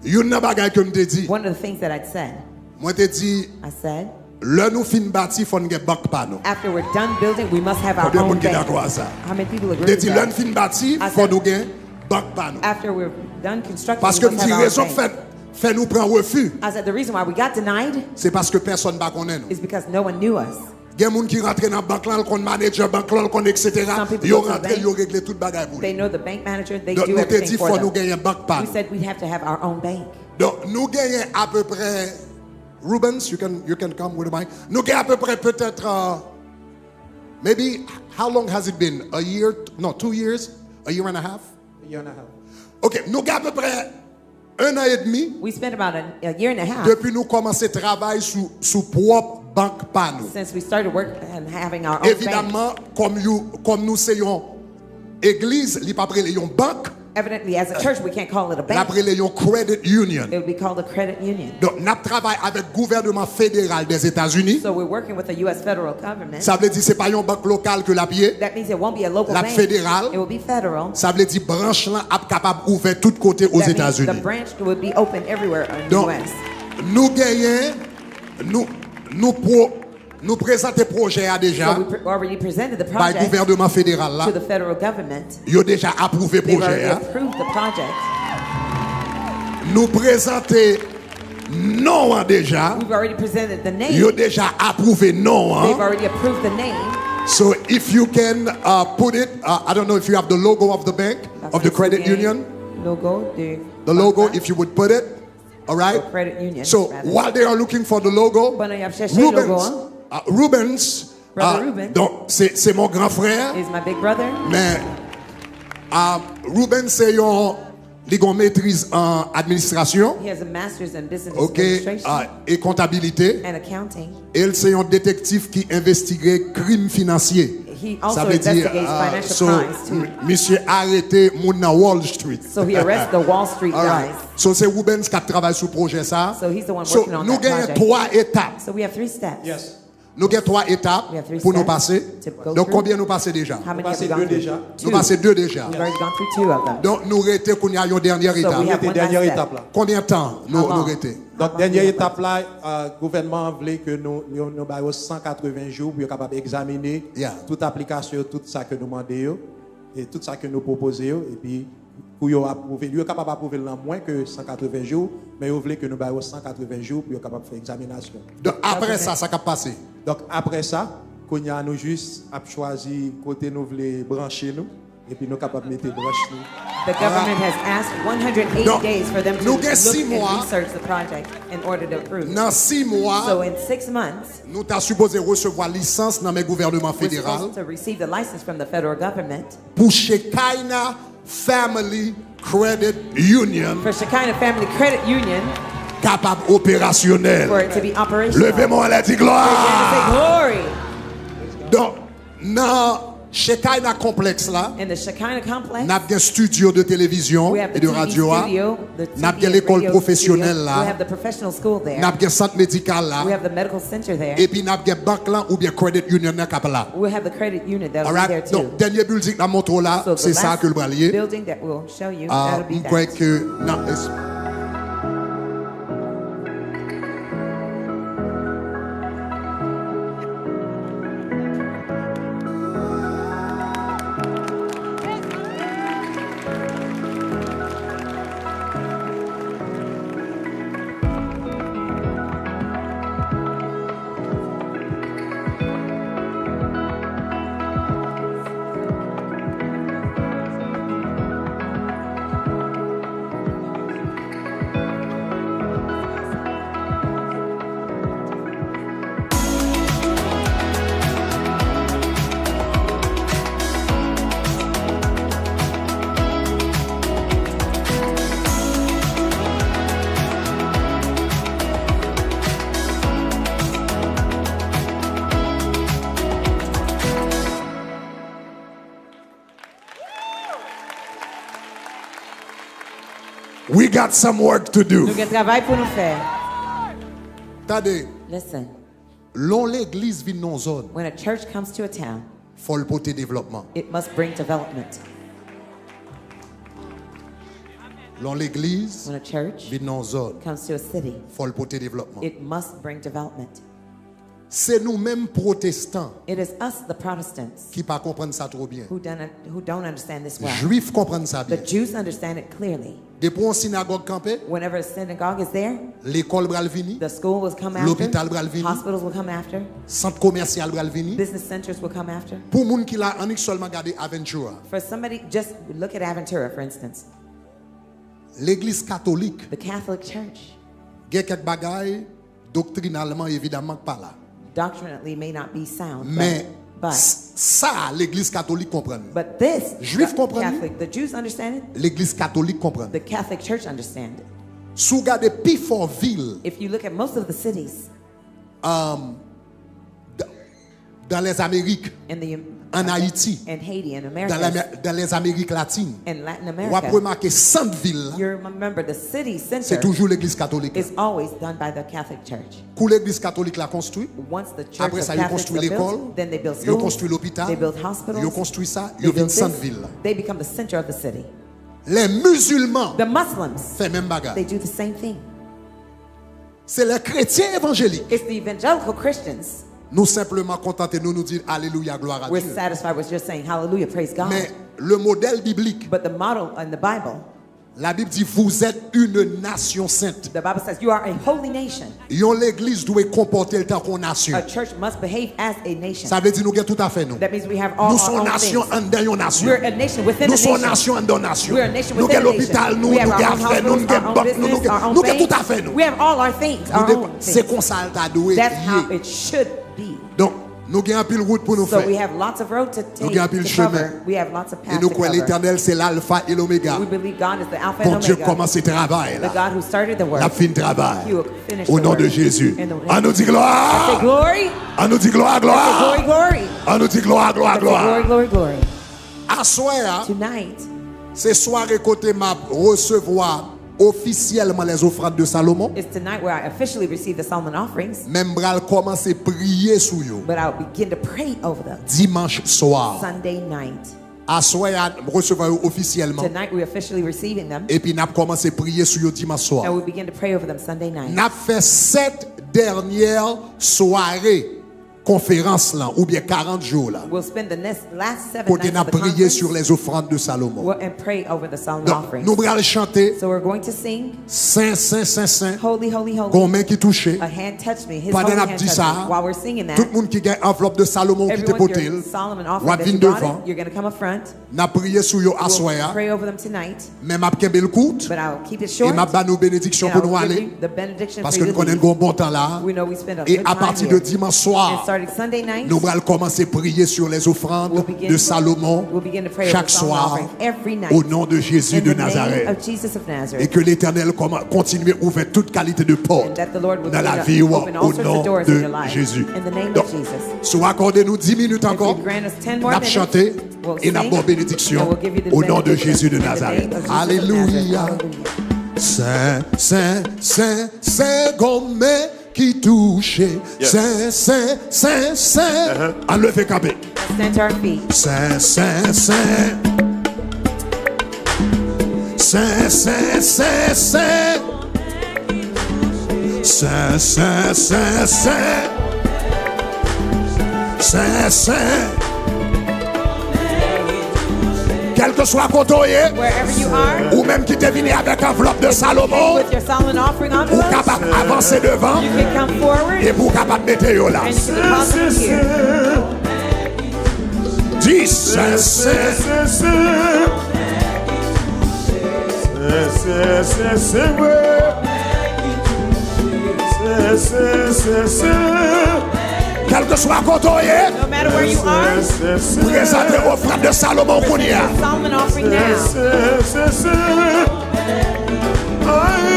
youn nan bagay ke m te di, one of the things that I'd said, mwen te di, I said, lè nou fin bati, fò n gen bank pa nou. After we're done building, we must have our own bank. Konbyen moun ki dakò a sa? How many people agree with that? M te di, lè n fin bati, fò nou gen bank pa nou. I said, after we're done constructing, we must have our own bank. Paske m di, rezon k fè, fè nou pran refi, I said, the reason why we got denied, se paske pèsonn pa konnen nou, is because no one knew us. Gen moun ki rantre nan bank lan, l konn manager bank lan, l konn et cetera. Some people go to the bank, yo rantre, yo regle tout bagay pou li. They know the bank manager, they do everything for them. Donk, nou te di, fò nou genyen bank pa nou. We said we have to have our own bank. Donk, nou genyen apeprè, Rubens, you can, you can come with the mic. Nou gen apeprè petèt, uh, maybe, how long has it been? A year? No, two years? A year and a half? A year and a half. Ok, nou gen apeprè un an edmi. We spent about a, a year and a half. Depi nou kòmanse travay sou, sou pwòp bank pa nou. Since we started work and having our own bank. Evidamman, kòm you, kòm nou se yon egliz, li p ap rele yon bank. Evidently, as a church, we can't call it a bank. L ap rele yon credit union. It would be called a credit union. Donk, n ap travay avèk gouvènman federal Dèzetazini. So we're working with the U S federal government. Sa vle di se pa yon bank lokal ke l ap ye. That means it won't be a local bank. L ap federal. It will be federal. Sa vle di branch lan ap kapab ouvè tout kote Ozetazini. That means the branch will be open everywhere in the U S. Donk, nou genyen, nou, nou pwo-, nou prezante pwojè a deja. So we pre-, already presented the project, bay gouvènman federal la. To the federal government. Yo deja apwouve pwojè a. They've already approved the project. Nou prezante non an deja. We've already presented the name. Yo deja apwouve non an. They've already approved the name. So if you can, uh, put it, uh, I don't know if you have the logo of the bank, of the credit union. Logo de bank la. The logo, if you would put it. All right? Or credit union, rather. So while they are looking for the logo, pandan y ap chèche logo an, Rubens, uh, Rubens, Brother Rubens, donk, se, se mon gran frè. Is my big brother. Men, uh, Rubens se yon, li gen yon metriz an administrasyon. He has a master's in business administration. Ok, uh, e kontabilite. And accounting. E l se yon detektif ki envestige krim finansye. He also investigates financial crimes too. Sa vle di, uh, so, m-, misye arete moun nan Wall Street. So he arrests the Wall Street guys. All right. So, se Rubens k ap travay sou pwojè sa. So he's the one working on that project. So, nou genyen twa etap. So we have three steps. Yes. Nou gen twa etap pou nou pase. We have three steps to go through. Donk, konbyen nou pase deja? How many have we gone through? Nou pase de deja. Two. Nou pase de deja. We've already gone through two of them. Donk, nou rete kounye a yon dènyè etap. So we have one last step. Nou rete dènyè etap la. Konbyen tan nou, nou rete? How long? Donk, dènyè etap la, euh, gouvènman an vle ke nou, nou, nou ba yo san katreven jou pou yo kapab egzamine tout aplikasyon yo, tout sa ke nou mande yo, e tout sa ke nou pwopoze yo, epi pou yo apwouve l. Yo kapab apwouve l nan mwen ke san katreven jou, men yo vle ke nou ba yo san katreven jou pou yo kapab fè egzaminasyon. Donk, apre sa, sa k ap pase? Donk, apre sa, kounye a, nou jis ap chwazi kote nou vle branche nou, epi nou kapab mete branch nou. The government has asked one hundred eight days for them to look and research the project in order to approve. Nan sis mwa, so in six months, nou ta sipoze resevwa lisans nan men gouvènman federal, we're supposed to receive the license from the federal government, pou Shekinah Family Credit Union, for Shekinah Family Credit Union, kapab operasyonèl. For it to be operational. Leve men w anlè, di glwa. Say glory. Donk, nan Shekinah Complex la, in the Shekinah Complex, n ap gen studio de televizyon e de radyo a, n ap gen lekòl pwofesyonèl la, n ap gen sant medikal la, epi n ap gen bank lan oubyen credit union nan k ap la. We'll have the credit union that'll be there too. Alright? Donk, dènye bilding n ap montre w la, se sa ke l pral ye. Building that we'll show you, ah, that'll be that. M kwè ke nan We got some work to do. Nou gen travay pou nou fè. Tande. Listen. Lè yon legliz vin nan yon zòn, when a church comes to a town, fò l pote devlòpman. It must bring development. Lè yon legliz, when a church, vin nan yon zòn, comes to a city, fò l pote devlòpman. It must bring development. Se nou menm pwotestan, it is us, the Protestants, ki pa konprann sa twò byen. Who don't, who don't understand this well. Jwif konprann sa byen. The Jews understand it clearly. Depi yon sinagòg kanpe, whenever a synagogue is there, lekòl pral vini, the school will come after, lopital pral vini, hospitals will come after, sant komèsyal pral vini. Business centers will come after. Pou moun ki la, annik sèlman gade Aventura. For somebody, just look at Aventura, for instance. Legliz katolik, the Catholic Church, gen kèk bagay doktrinalman, evidaman, k pa la. Doctrinally may not be sound, men, but, but s-, sa legliz katolik konprann. But this, Jwif konprann. Catholic, the Jews understand it. Legliz katolik konprann. The Catholic Church understand it. Si w gade pi fò vil, if you look at most of the cities, um, d-, dans les Amériques, in the, ann Ayiti, in Haiti, in Americas, dans la, dans les Amériques latines, in Latin America, w ap remake sant vil la, you remember the city center, se toujou legliz katolik la. Is always done by the Catholic Church. Kou legliz katolik la konstwi, once the church, apre sa, yo Catholics konstwi are built, lekòl, then they build schools, yo konstwi lopital, they build hospitals, yo konstwi sa, they build this, yo vin sant vil la. They become the center of the city. Lè mizilman, the Muslims, fè menm bagay. They do the same thing. Se lè kretyen evanjelik, it's the evangelical Christians, nou senpleman kontante nou, nou di alelouya, glwa a Dye. We're satisfied with just saying hallelujah, praise God. Men le modèl biblik, but the model in the Bible, Labib di, vous êtes une nation sainte. The Bible says you are a holy nation. Yon legliz dwe konpòte l tankou yon nasyon. A church must behave as a nation. Sa vle di nou gen tout afè nou. That means we have all our own things. Nou se yon nasyon anndan yon nasyon. We're a nation within a nation. Nou se yon nasyon anndan yon nasyon. We're a nation within a nation. Nou gen lopital nou, nou gen afè nou, nou gen bank nou, nou gen, nou gen tout afè nou. We have our own homes, we have our own business, our own things. We have all our things, our own things. Nou depan-, se konsa l ta dwe ye. That's how it should be. Donk, nou gen anpil wout pou nou fè. So we have lots of road to take, to cover. Nou gen anpil chemen. We have lots of paths to cover. E nou kwè Letènèl se Lalfa e Lomega. We believe God is the Alpha and Omega. Bondye k kòmanse travay la. The God who started the work. L ap fin travay. He will finish the work. O non de Jezi. In the name of Jesus. Ann nou di glwa. Let's say glory. Ann nou di glwa, glwa. Let's say glory, glory. Ann nou di glwa, glwa, glwa. Let's say glory, glory, glory. Aswè a, tonight, se sware kote m ap resevwa ofisyèlman les offrandes de Salomon. It's tonight where I officially receive the Solomon offerings. Men m pral kòmanse priye sou yo. But I'll begin to pray over them. Dimanch swa. Sunday night. Aswè a, m resevwa yo ofisyèlman. Tonight we officially receiving them. Epi n ap kòmanse priye sou yo dimanch swa. And we begin to pray over them Sunday night. N ap fè sèt dènyè sware konferans lan, oubyen karant jou la, We'll spend the next, last seven kote nights n ap of the priye conference. Sur les offrandes de Salomon. We'll, and pray over the Solomon Donk, offering. Nou pral chante So we're going to sing Sen, sen, sen, sen. Holy, holy, holy. Gon men ki touche. A hand touched me. His Pandan holy n ap hand di touched sa, me. While we're singing that, tout moun ki gen anvlòp de Salomon ki te everyone, pote your l, Solomon w offering ap that vin you brought devan. It, you're gonna come up front. N ap priye sou yo aswè a. We'll pray over them tonight. Men m ap kenbe l kout. But I'll keep it short. E m ap ba nou benediksyon And pou I'll nou give ale. You the benediction for Paske you nou to konnen leave. N gon bon tan la. We know we spent a E good time apati here. De dimanch swa, And starting Sunday night, nou pral kòmanse priye sur les offrandes we'll begin de to, Salomon we'll begin to pray over chak Solomon swa offering every night. Au nom de Jésus In de the name Nazareth. Of Jesus of Nazareth. E ke Letènèl kòman- kontinye ouvè tout kalite de pòt And that the Lord will nan continue lavi to w open all au sorts of nom doors in de your life. Jésus. In the name Donk, of Jesus. Si w akòde nou dis minit If ankò, you grant us ten more n ap minutes, chante. We'll E n ap sing, ba w benediksyon and we'll give you the o non de benediction Jezi de in the Nazareth. Name of Jesus of Nazareth. Alelouya. Hallelujah. Sen, sen, sen, gon men ki touche. Yes. Sen, sen, sen, sen. Uh-huh. Ann leve kanpe. Stand to our feet. Sen, sen, sen. Sen, sen, sen, sen. Sen, sen, sen, sen. Sen, sen. Kèlkeswa kote w ye, Wherever you are, ou menm ki te vini avèk anvlòp de Salomon, with your Solomon offering ou envelopes, kapab avanse devan you can come forward epi ou kapab mete yo la. And you can deposit them here. Di, Sen, sen, sen, sen. Sen, sen, sen, sen, mwen. Sen, sen, sen, sen. Kèlkeswa kote w ye, No matter where you are, sen, sen, sen. Prezante ofrann de Salomon kounye a. Solomon offering now. Sen, sen, sen, sen. Ay,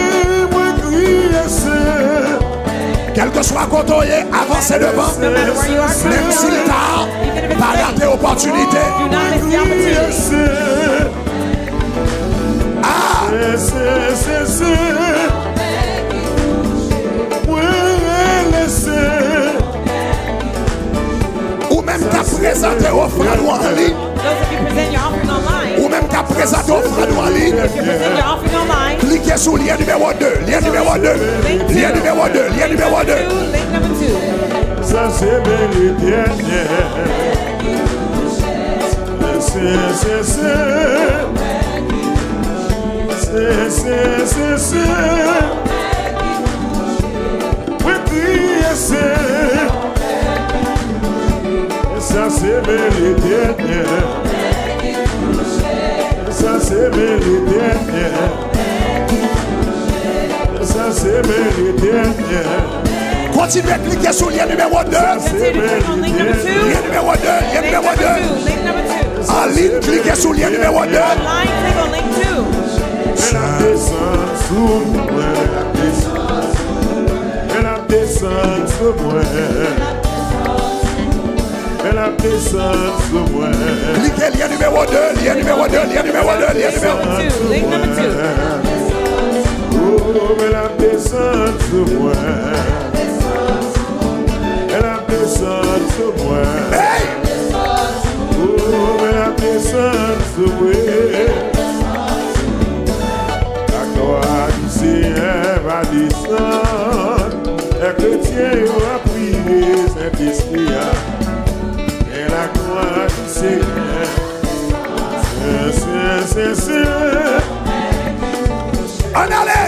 mwen kriye, se. Kèlkeswa kote w ye, avanse devan. No matter where you are, come forward. Menm si l ta, pa rate opòtinite. Do not miss the opportunity. Ah! Se, se, se, se. Mwen rele se. Ou menm k ap prezante ofrann ou an liy. Those of you present your offering online. Ou menm k ap prezante ofrann ou an liy. If you present your offering online, Klike sou lyen nimewo de, lyen nimewo de, lyen nimewo de, lyen nimewo de. Link number two. Sa se men Letènèl. Se, se, se. Se, se, se, se. Mwen kriye se. Sa se men Letènèl. Sa se men Letènèl. Sa se men Letènèl. Kontinye klike sou lyen nimewo de. Sa se men Letènèl. Lyen nimewo de, lyen nimewo de. Link number two. Anliy, klike sou lyen nimewo de. Online, click on link two. Men l ap desann sou mwen, men l ap desann sou mwen. Men l ap desann sou mwen. Klike lyen nimewo de, lyen nimewo de, lyen nimewo de, lyen nimewo de. Two, link number two. Oh, men l ap desann sou mwen. Men l ap desann sou mwen. Hey! Oh, men l ap desann sou mwen. Laglwa di Senyè va desann. Lè kretyen yo ap priye Sentespri a. Men laglwa di Senyè. Sen, sen, sen, sen. Ann ale!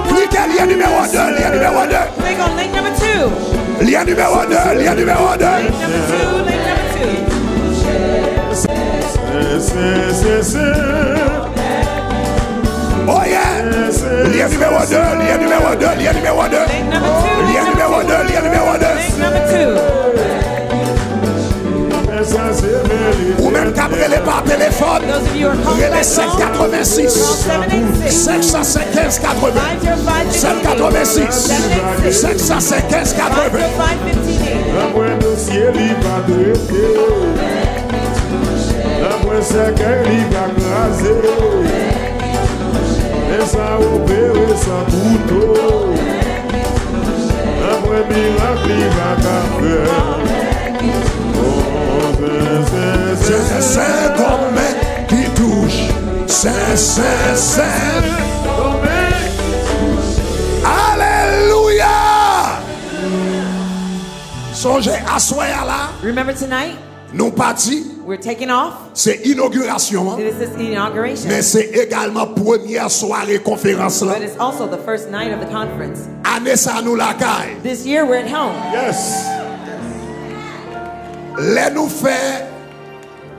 Klike lyen nimewo de, lyen nimewo de. Click on link number two. Lyen nimewo de, lyen nimewo de. Link number two, link number two. Oh yeah! Lyen nimewo de, lyen nimewo de, lyen nimewo de. Link number two. Lyen nimewo de, lyen nimewo de. Link number two. Ou menm k ap rele pa telefòn, rele senk katrevensis, senk san senk kenz katreven. Senk katrevensis, senk san senk kenz katreven. Nan pwen dosye li pa trete. Nan pwen sèkèy li pa kraze. Men sa opere san kouto. Nan pwen mirak li pa ka fè. Oh, sen, sen, sen, sen. Sen, sen, sen, sen. Alelouya! Sonje, aswè a la, Remember tonight? Nou pati. We're taking off. Se inogirasyon an. This is inauguration. Men se egalman premyè sware konferans la. But it's also the first night of the conference. Ane sa nou lakay. This year we're at home. Yes. Lè nou fè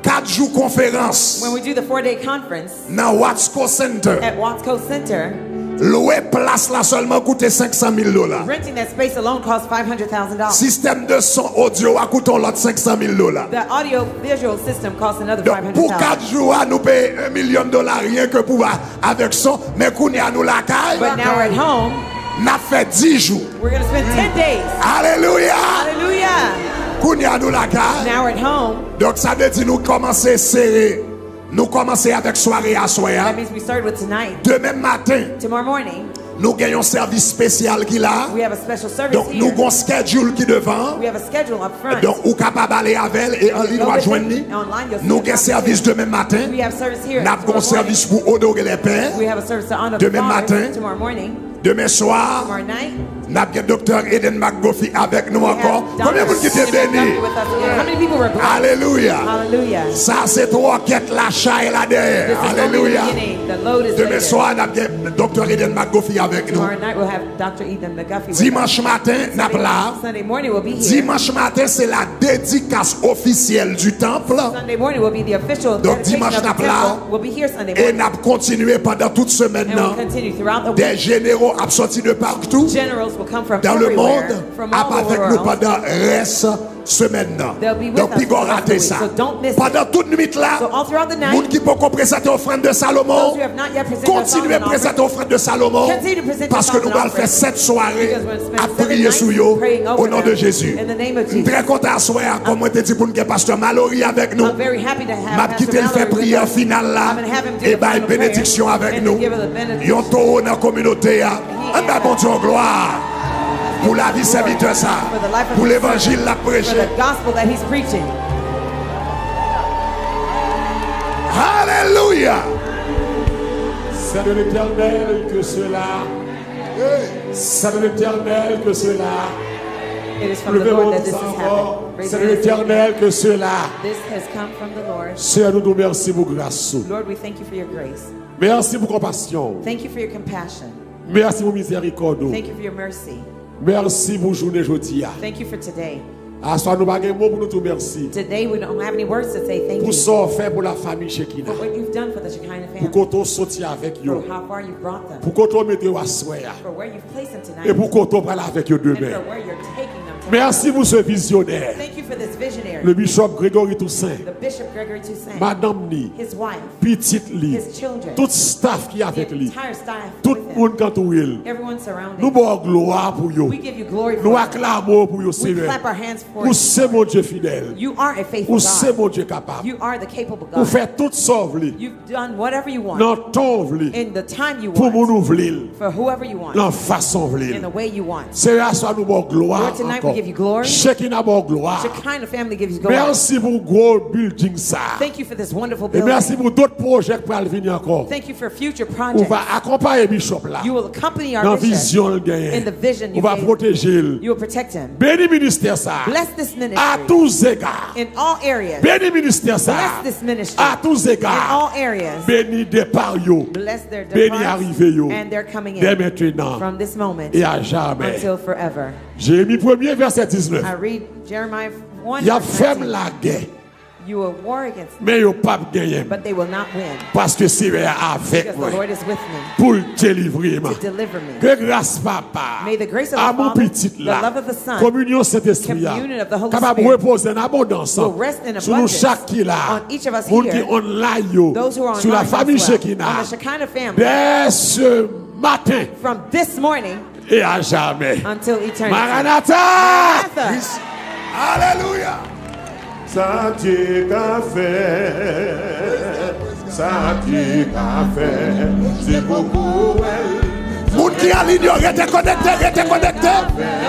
kat jou konferans. When we do the four-day conference, nan Watsco Center. At Watsco Center. Lwe plas la sèlman koute senk san mil dola. Renting that space alone costs five hundred thousand dollars. Sistèm de son odyo a koute yon lòt senk san mil dola. The audio visual system costs another Donk, pou five hundred thousand dollars. Kat jou a, nou peye yon milyon dola ryen ke pou a, avèk son. Men kounye a nou lakay. But now we're at home. N ap fè dis jou. We're going to spend ten days. Alelouya! Hallelujah! Kounye a nou lakay. Now we're at home. Donk, sa vle di nou kòmanse sere. Nou kòmanse avèk sware aswè a. That means we start with tonight. Demen maten, Tomorrow morning, nou gen yon sèvis espesyal ki la. We have a special service Donk, nou here. Gon schedule ki devan. We have a schedule up front. Donk, ou kapab ale avè l e an liy w ap jwenn li. Online, you'll see Nou gen sèvis demen maten. We have service here N ap gon tomorrow morning. Sèvis pou onore lè pè. We have a service to honor the Demen fathers maten. Tomorrow morning. Demen swa, Tomorrow night, n ap gen Doktè Eden McGuffey avèk nou we ankò. Have Konbyen moun ki te Doctor Eden beni? McGuffey with us again. How many people were blessed? Alelouya! Hallelujah. Sa se twòkèt la chay la dèyè. This is only the Alelouya! Beginning. The load is Demen later. Swa, n ap gen Doktè Eden McGuffey avèk nou. Tomorrow night we'll have Doctor Eden McGuffey with us. Dimanch maten, n ap la. Sunday morning we'll be here. Dimanch maten, se la dédicace officielle du temple. Sunday morning will be the official Donk, dedication dimanch, of n the ap la. Temple. We'll be here Sunday E morning. N ap kontinye pandan tout semèn And we'll nan. Continue throughout the Des week. Généraux ap sòti de partout Generals will come from dans le everywhere, monde from ap all over avèk the nou world. Pandan rès semèn nan. They'll be with Donk, us pi for the rest of the rate week. Sa. So don't miss it. Pandan tout nwit la, So all throughout the night, moun ki poko prezante ofrann de Salomon, those who have not yet presented their kontinye Solomon offering, prezante ofrann de Salomon, continue to present your paske nou Solomon pral fè offering, sèt sware because we're gonna spend ap seven priye nights sou yo, praying over o non de them Jezi. In the name of Jesus. M trè kontan aswè a, kòm mwen te di pou n gen pastè Mallory avèk nou. I'm very happy to have M ap Pastor kite l fè Mallory with priyè us. Final la I'm gonna have him do e the bay final prayer benediksyon avèk and nou. Give us a benediction. Yon towo nan kominote a. Ann ba Bondye yon glwa pou lavi sèvitè sa, pou levanjil l ap preche. Alelouya! C'est de l'Éternel que cela. C'est de l'Éternel que cela. Leve men w sa ankò. C'est de l'Éternel que cela. Seyè, nou di w mèsi pou gras ou. Mèsi pou konpasyon ou. Mèsi pou mizèrikòd ou. Thank you for your mercy. Mèsi pou jounen jodi a. Thank you for today. Aswè nou pa gen mo pou nou di w mèsi. Today we don't have any words to say thank you. Pou sa w fè pou lafanmi Chekina. For what you've done for the Shekinah family. Pou kote w soti avèk yo. For how far you brought them. Pou kote w mete yo aswè a. For where you've placed them tonight. E pou kote w pral avèk yo demen. And for where you're taking them tomorrow. Mèsi pou se vizyonè. Thank you for this visionary. Le bishop Gregory Toussaint. The Bishop Gregory Toussaint. Madanm ni. His wife. Pitit li, tout staf ki avèk li, tout moun k antoure l, nou ba w glwa pou yo. Nou aklame w pou yo, Senyè. Ou se Bondye fidèl. Ou se Bondye kapab. Ou fè tout sa w vle, nan tan w vle, pou moun ou vle l, nan fason w vle l. Senyè, aswè a nou ba w glwa ankò. Chekina ba w glwa. Mèsi pou gwo building sa. E mèsi pou dòt pwojè k pral vini ankò. Ou va akonpaye bishop la. Nan vizyon l genyen. Ou va pwoteje l. Beni ministè sa a. A tou zega. Beni ministè sa a. A tou zega. Beni depa yo. Beni arive yo. Dè mentenan e a jamè. Jeremi premye vèsè diznèf. Y ap fè m lagè. Men yo p ap genyen m. Paske Senyè a avèk mwen pou l delivre m. Ke gras Papa, amou Pitit la, kominyon Sentespri a kapab repoze an abondans sou nou chak ki la, moun ki online yo, sou la famille Shekinah, dès ce matin. E a jamè. Maranata! Alelouya! Sa Dye ka fè, sa Dye ka fè, se pou kou wè l. Moun ki an liy yo, rete konekte, rete konekte.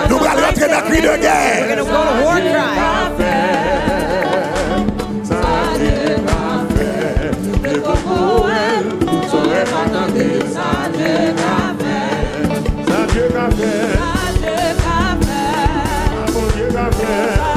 Nou pral rantre nan kri de gè. Sa Dye ka fè, se pou kou wè l. Sa Dye ka fè. Sa Dye ka fè. Sa Dye ka fè. Sa Bondye ka fè.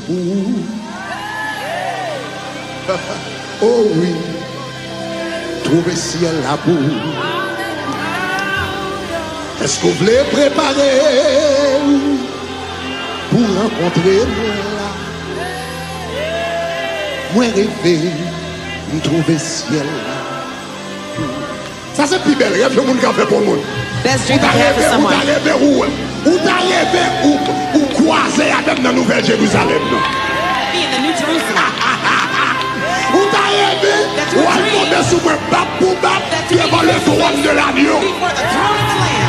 Ou. Oh wi. Twouve syèl la pou ou. Èske w vle prepare w pou rankontre m la? Mwen reve m twouve syèl la. Sa se pi bèl rèv yon moun ka fè pou yon moun. Best dream you can have for someone. Ou ta reve, ou ta reve, ou, ou kwaze avè m nan Nouvèl Jerizalèm nan. Be in the New Jerusalem. Ou ta reve, ou al tonbe sou mwen bab pou bab devan le twòn de Lagno. Before the throne of the Lamb.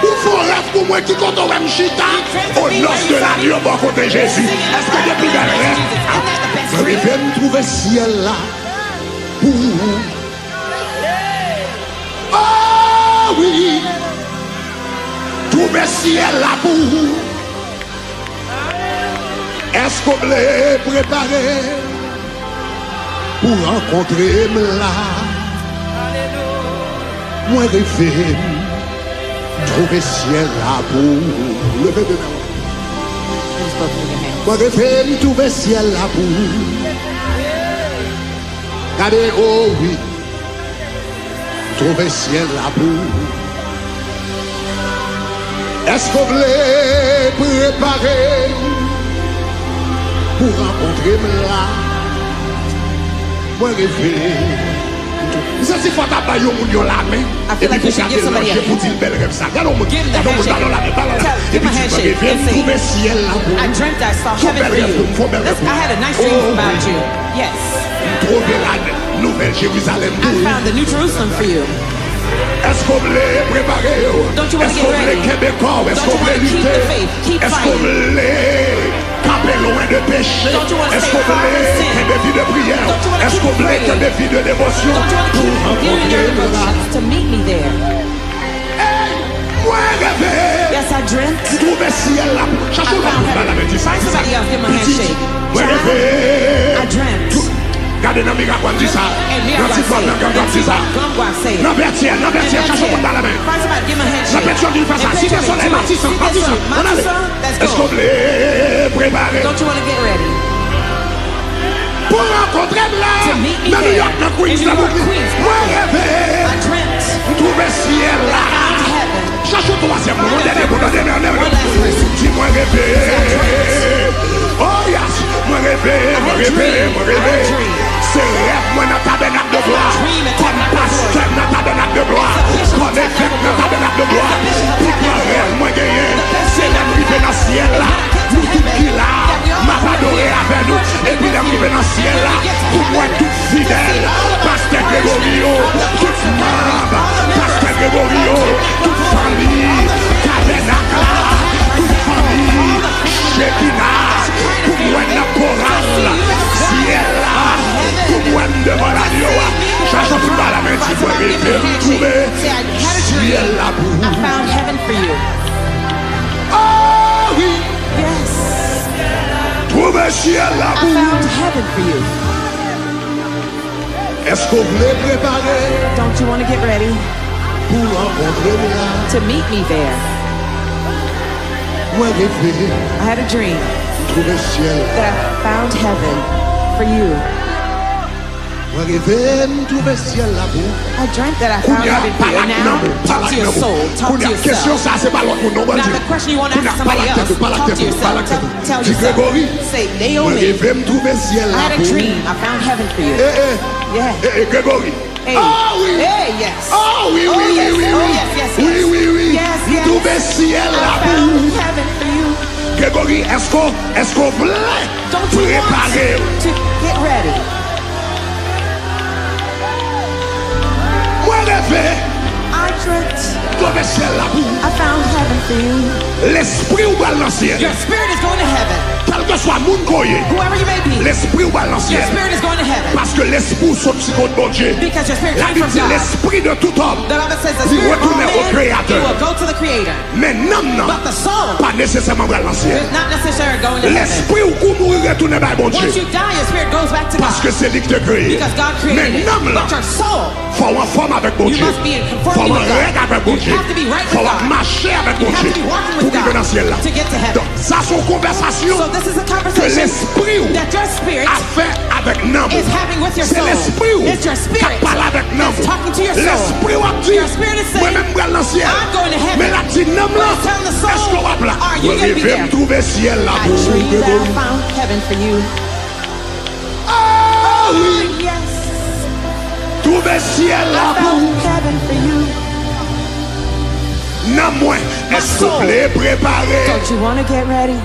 Ou fè yon rèv pou mwen ki kote w wè m chita, o nòs de Lagno bò kote Jezi. Èske gen pi bèl rèv? Mwen reve m twouve syèl la pou ou. Oh wi, twouve syèl la pou ou. Èske w vle prepare pou rankontre m la? Mwen reve m twouve syèl la pou ou. Leve de men w. Mwen reve m twouve syèl la pou ou. Gade, oh wi. Twouve syèl la pou ou. Èske w vle prepare w pou rankontre m la? Mwen reve. M santi fò w ta bay yon moun yon lamen, epi pou gade nan je pou di l bèl rèv sa. Gade yon moun, gade yon moun, ba l yon lamen, ba l yon lamen. Epi di, mwen reve, m twouve syèl la pou ou. Fò bèl rèv pou m, fò bèl rèv pou m. Oh wi. Yes. M twouve la Nouvèl Jerizalèm pou ou. I found the New Jerusalem for you. Èske w vle prepare w? Don't you wanna get ready? Èske w vle kenbe kò w? Èske w vle lite? Don't you wanna keep the faith? Keep fighting. Èske w vle kanpe lwen de peche? Don't you wanna stay far from sin? Èske w vle kenbe vi de priyè? Don't you wanna keep praying? Èske w vle kenbe vi de devosyon pou w rankontre m la? Don't you wanna keep giving your devotions to meet me there? Hey, mwen reve. Yes, I dreamt. M twouve syèl la. Chache yon lòt moun ba l lamen, di sa, di sa. Pitit, mwen reve. I dreamt. Gade nan mirak w ap di sa. Nan ti bòl nan gang w ap di sa. Nan Vètyè, nan Vètyè, chache yon moun ba l lamen. Nan Petyonvil fè sa. Site Solèy, Matisan, Matisan. Ann ale. Èske w vle prepare? Don't you wanna get ready? Pou rankontre m la, nan Nouyòk, nan Queens, nan Brooklyn. Mwen reve. M twouve syèl la. Chache yon twazyèm moun, yon dènye moun, yon dènye moun. Di, mwen reve. Oh yes, mwen reve, mwen reve, mwen reve. Se rèv mwen nan tabènak de glwa. Kòm pastè nan tabènak de glwa. Kòm evèk nan tabènak de glwa. Pi gran rèv mwen genyen, se lè m rive nan syèl la. Nou tout ki la, m ap adore avè nou. Epi lè m rive nan syèl la, pou m wè tout fidèl pastè Gregory yo, tout manb pastè Gregory yo, tout fanmi tabènak la, tout fanmi Chekina, pou m wè nan koral syèl la, pou m wè m devan Lagno a. Chache yon moun ba l lamen, di, mwen reve m twouve syèl la pou ou. I found heaven for you. Oh wi. Yes. Twouve syèl la pou ou. I found heaven for you. Èske w vle prepare? Don't you wanna get ready? Pou rankontre m la. To meet me there. Mwen reve. I had a dream. M twouve syèl. That I found heaven for you. Mwen reve, m twouve syèl la pou ou. I dreamt that I found heaven for you. Now, talk to your soul, talk to yourself. Kounye a, kesyon sa, se pa lòt moun non, Bondye. Now, the question you want to ask somebody else, talk to yourself. Kounye a, pale ak tèt ou, pale ak tèt ou, pale ak tèt ou. Tell, tell yourself. Di, Gregory, say, Naomi, mwen reve, m twouve syèl la pou ou. I had a dream. I found heaven for you. Eh, eh. Yeah. Eh, eh, Gregory. Hey. Ah wi. Hey, yes. Ah wi, wi, wi, wi, wi. Oh, yes, yes, yes. Wi, wi, wi. Yes, yes. M twouve syèl la pou ou. I found heaven for you. Gregory, èske, èske w vle prepare w? Don't you want to get ready? Mwen reve. I dreamt. Twouve syèl la pou ou. I found heaven for you. Lespri w pral nan syèl. Your spirit is going to heaven. Kèlkeswa moun ke w ye, whoever you may be, lespri w pral nan syèl. Your spirit is going to heaven. Paske lespri w sot soti kot Bondye. Because your spirit came from God. Labib di, lespri de tout òm, the Bible says, the spirit of man, it will go to the Creator. Men nanm nan pa nesesèman pral nan syèl. But the soul is not necessarily going to heaven. Lespri w kou mouri retounen bay Bondye. Once you die, your spirit goes back to God. Paske se li ki te kreye. Because God created it. Men nanm lan, but your soul, fò w anfòm avèk Bondye. You must be in conformity with God. Fò w an règ avèk Bondye. You have to be right with God. Fò w ap mache avèk Bondye. You have to be walking with God to get to heaven. Pou rive nan syèl la. Donk, sa se yon konvèsasyon ke lespri w ap fè avèk nanm ou. So this is a conversation that your spirit is having with your soul. Se lespri w k ap pale avèk nanm ou. It's your spirit that's talking to your soul. Lespri w ap di, your spirit is saying, "Mwen menm m pral nan syèl." I'm going to heaven. Men l ap di nanm lan, but it's telling the soul, "Èske w ap la?" "Are you gonna be there?" Mwen rive m twouve syèl la pou ou, Bondye. I dreamed that I found heaven for you. Ah wi. Oh, yes. Twouve syèl la pou ou. I found heaven for you. Nanm mwen, èske w vle prepare? My soul, don't you wanna get ready?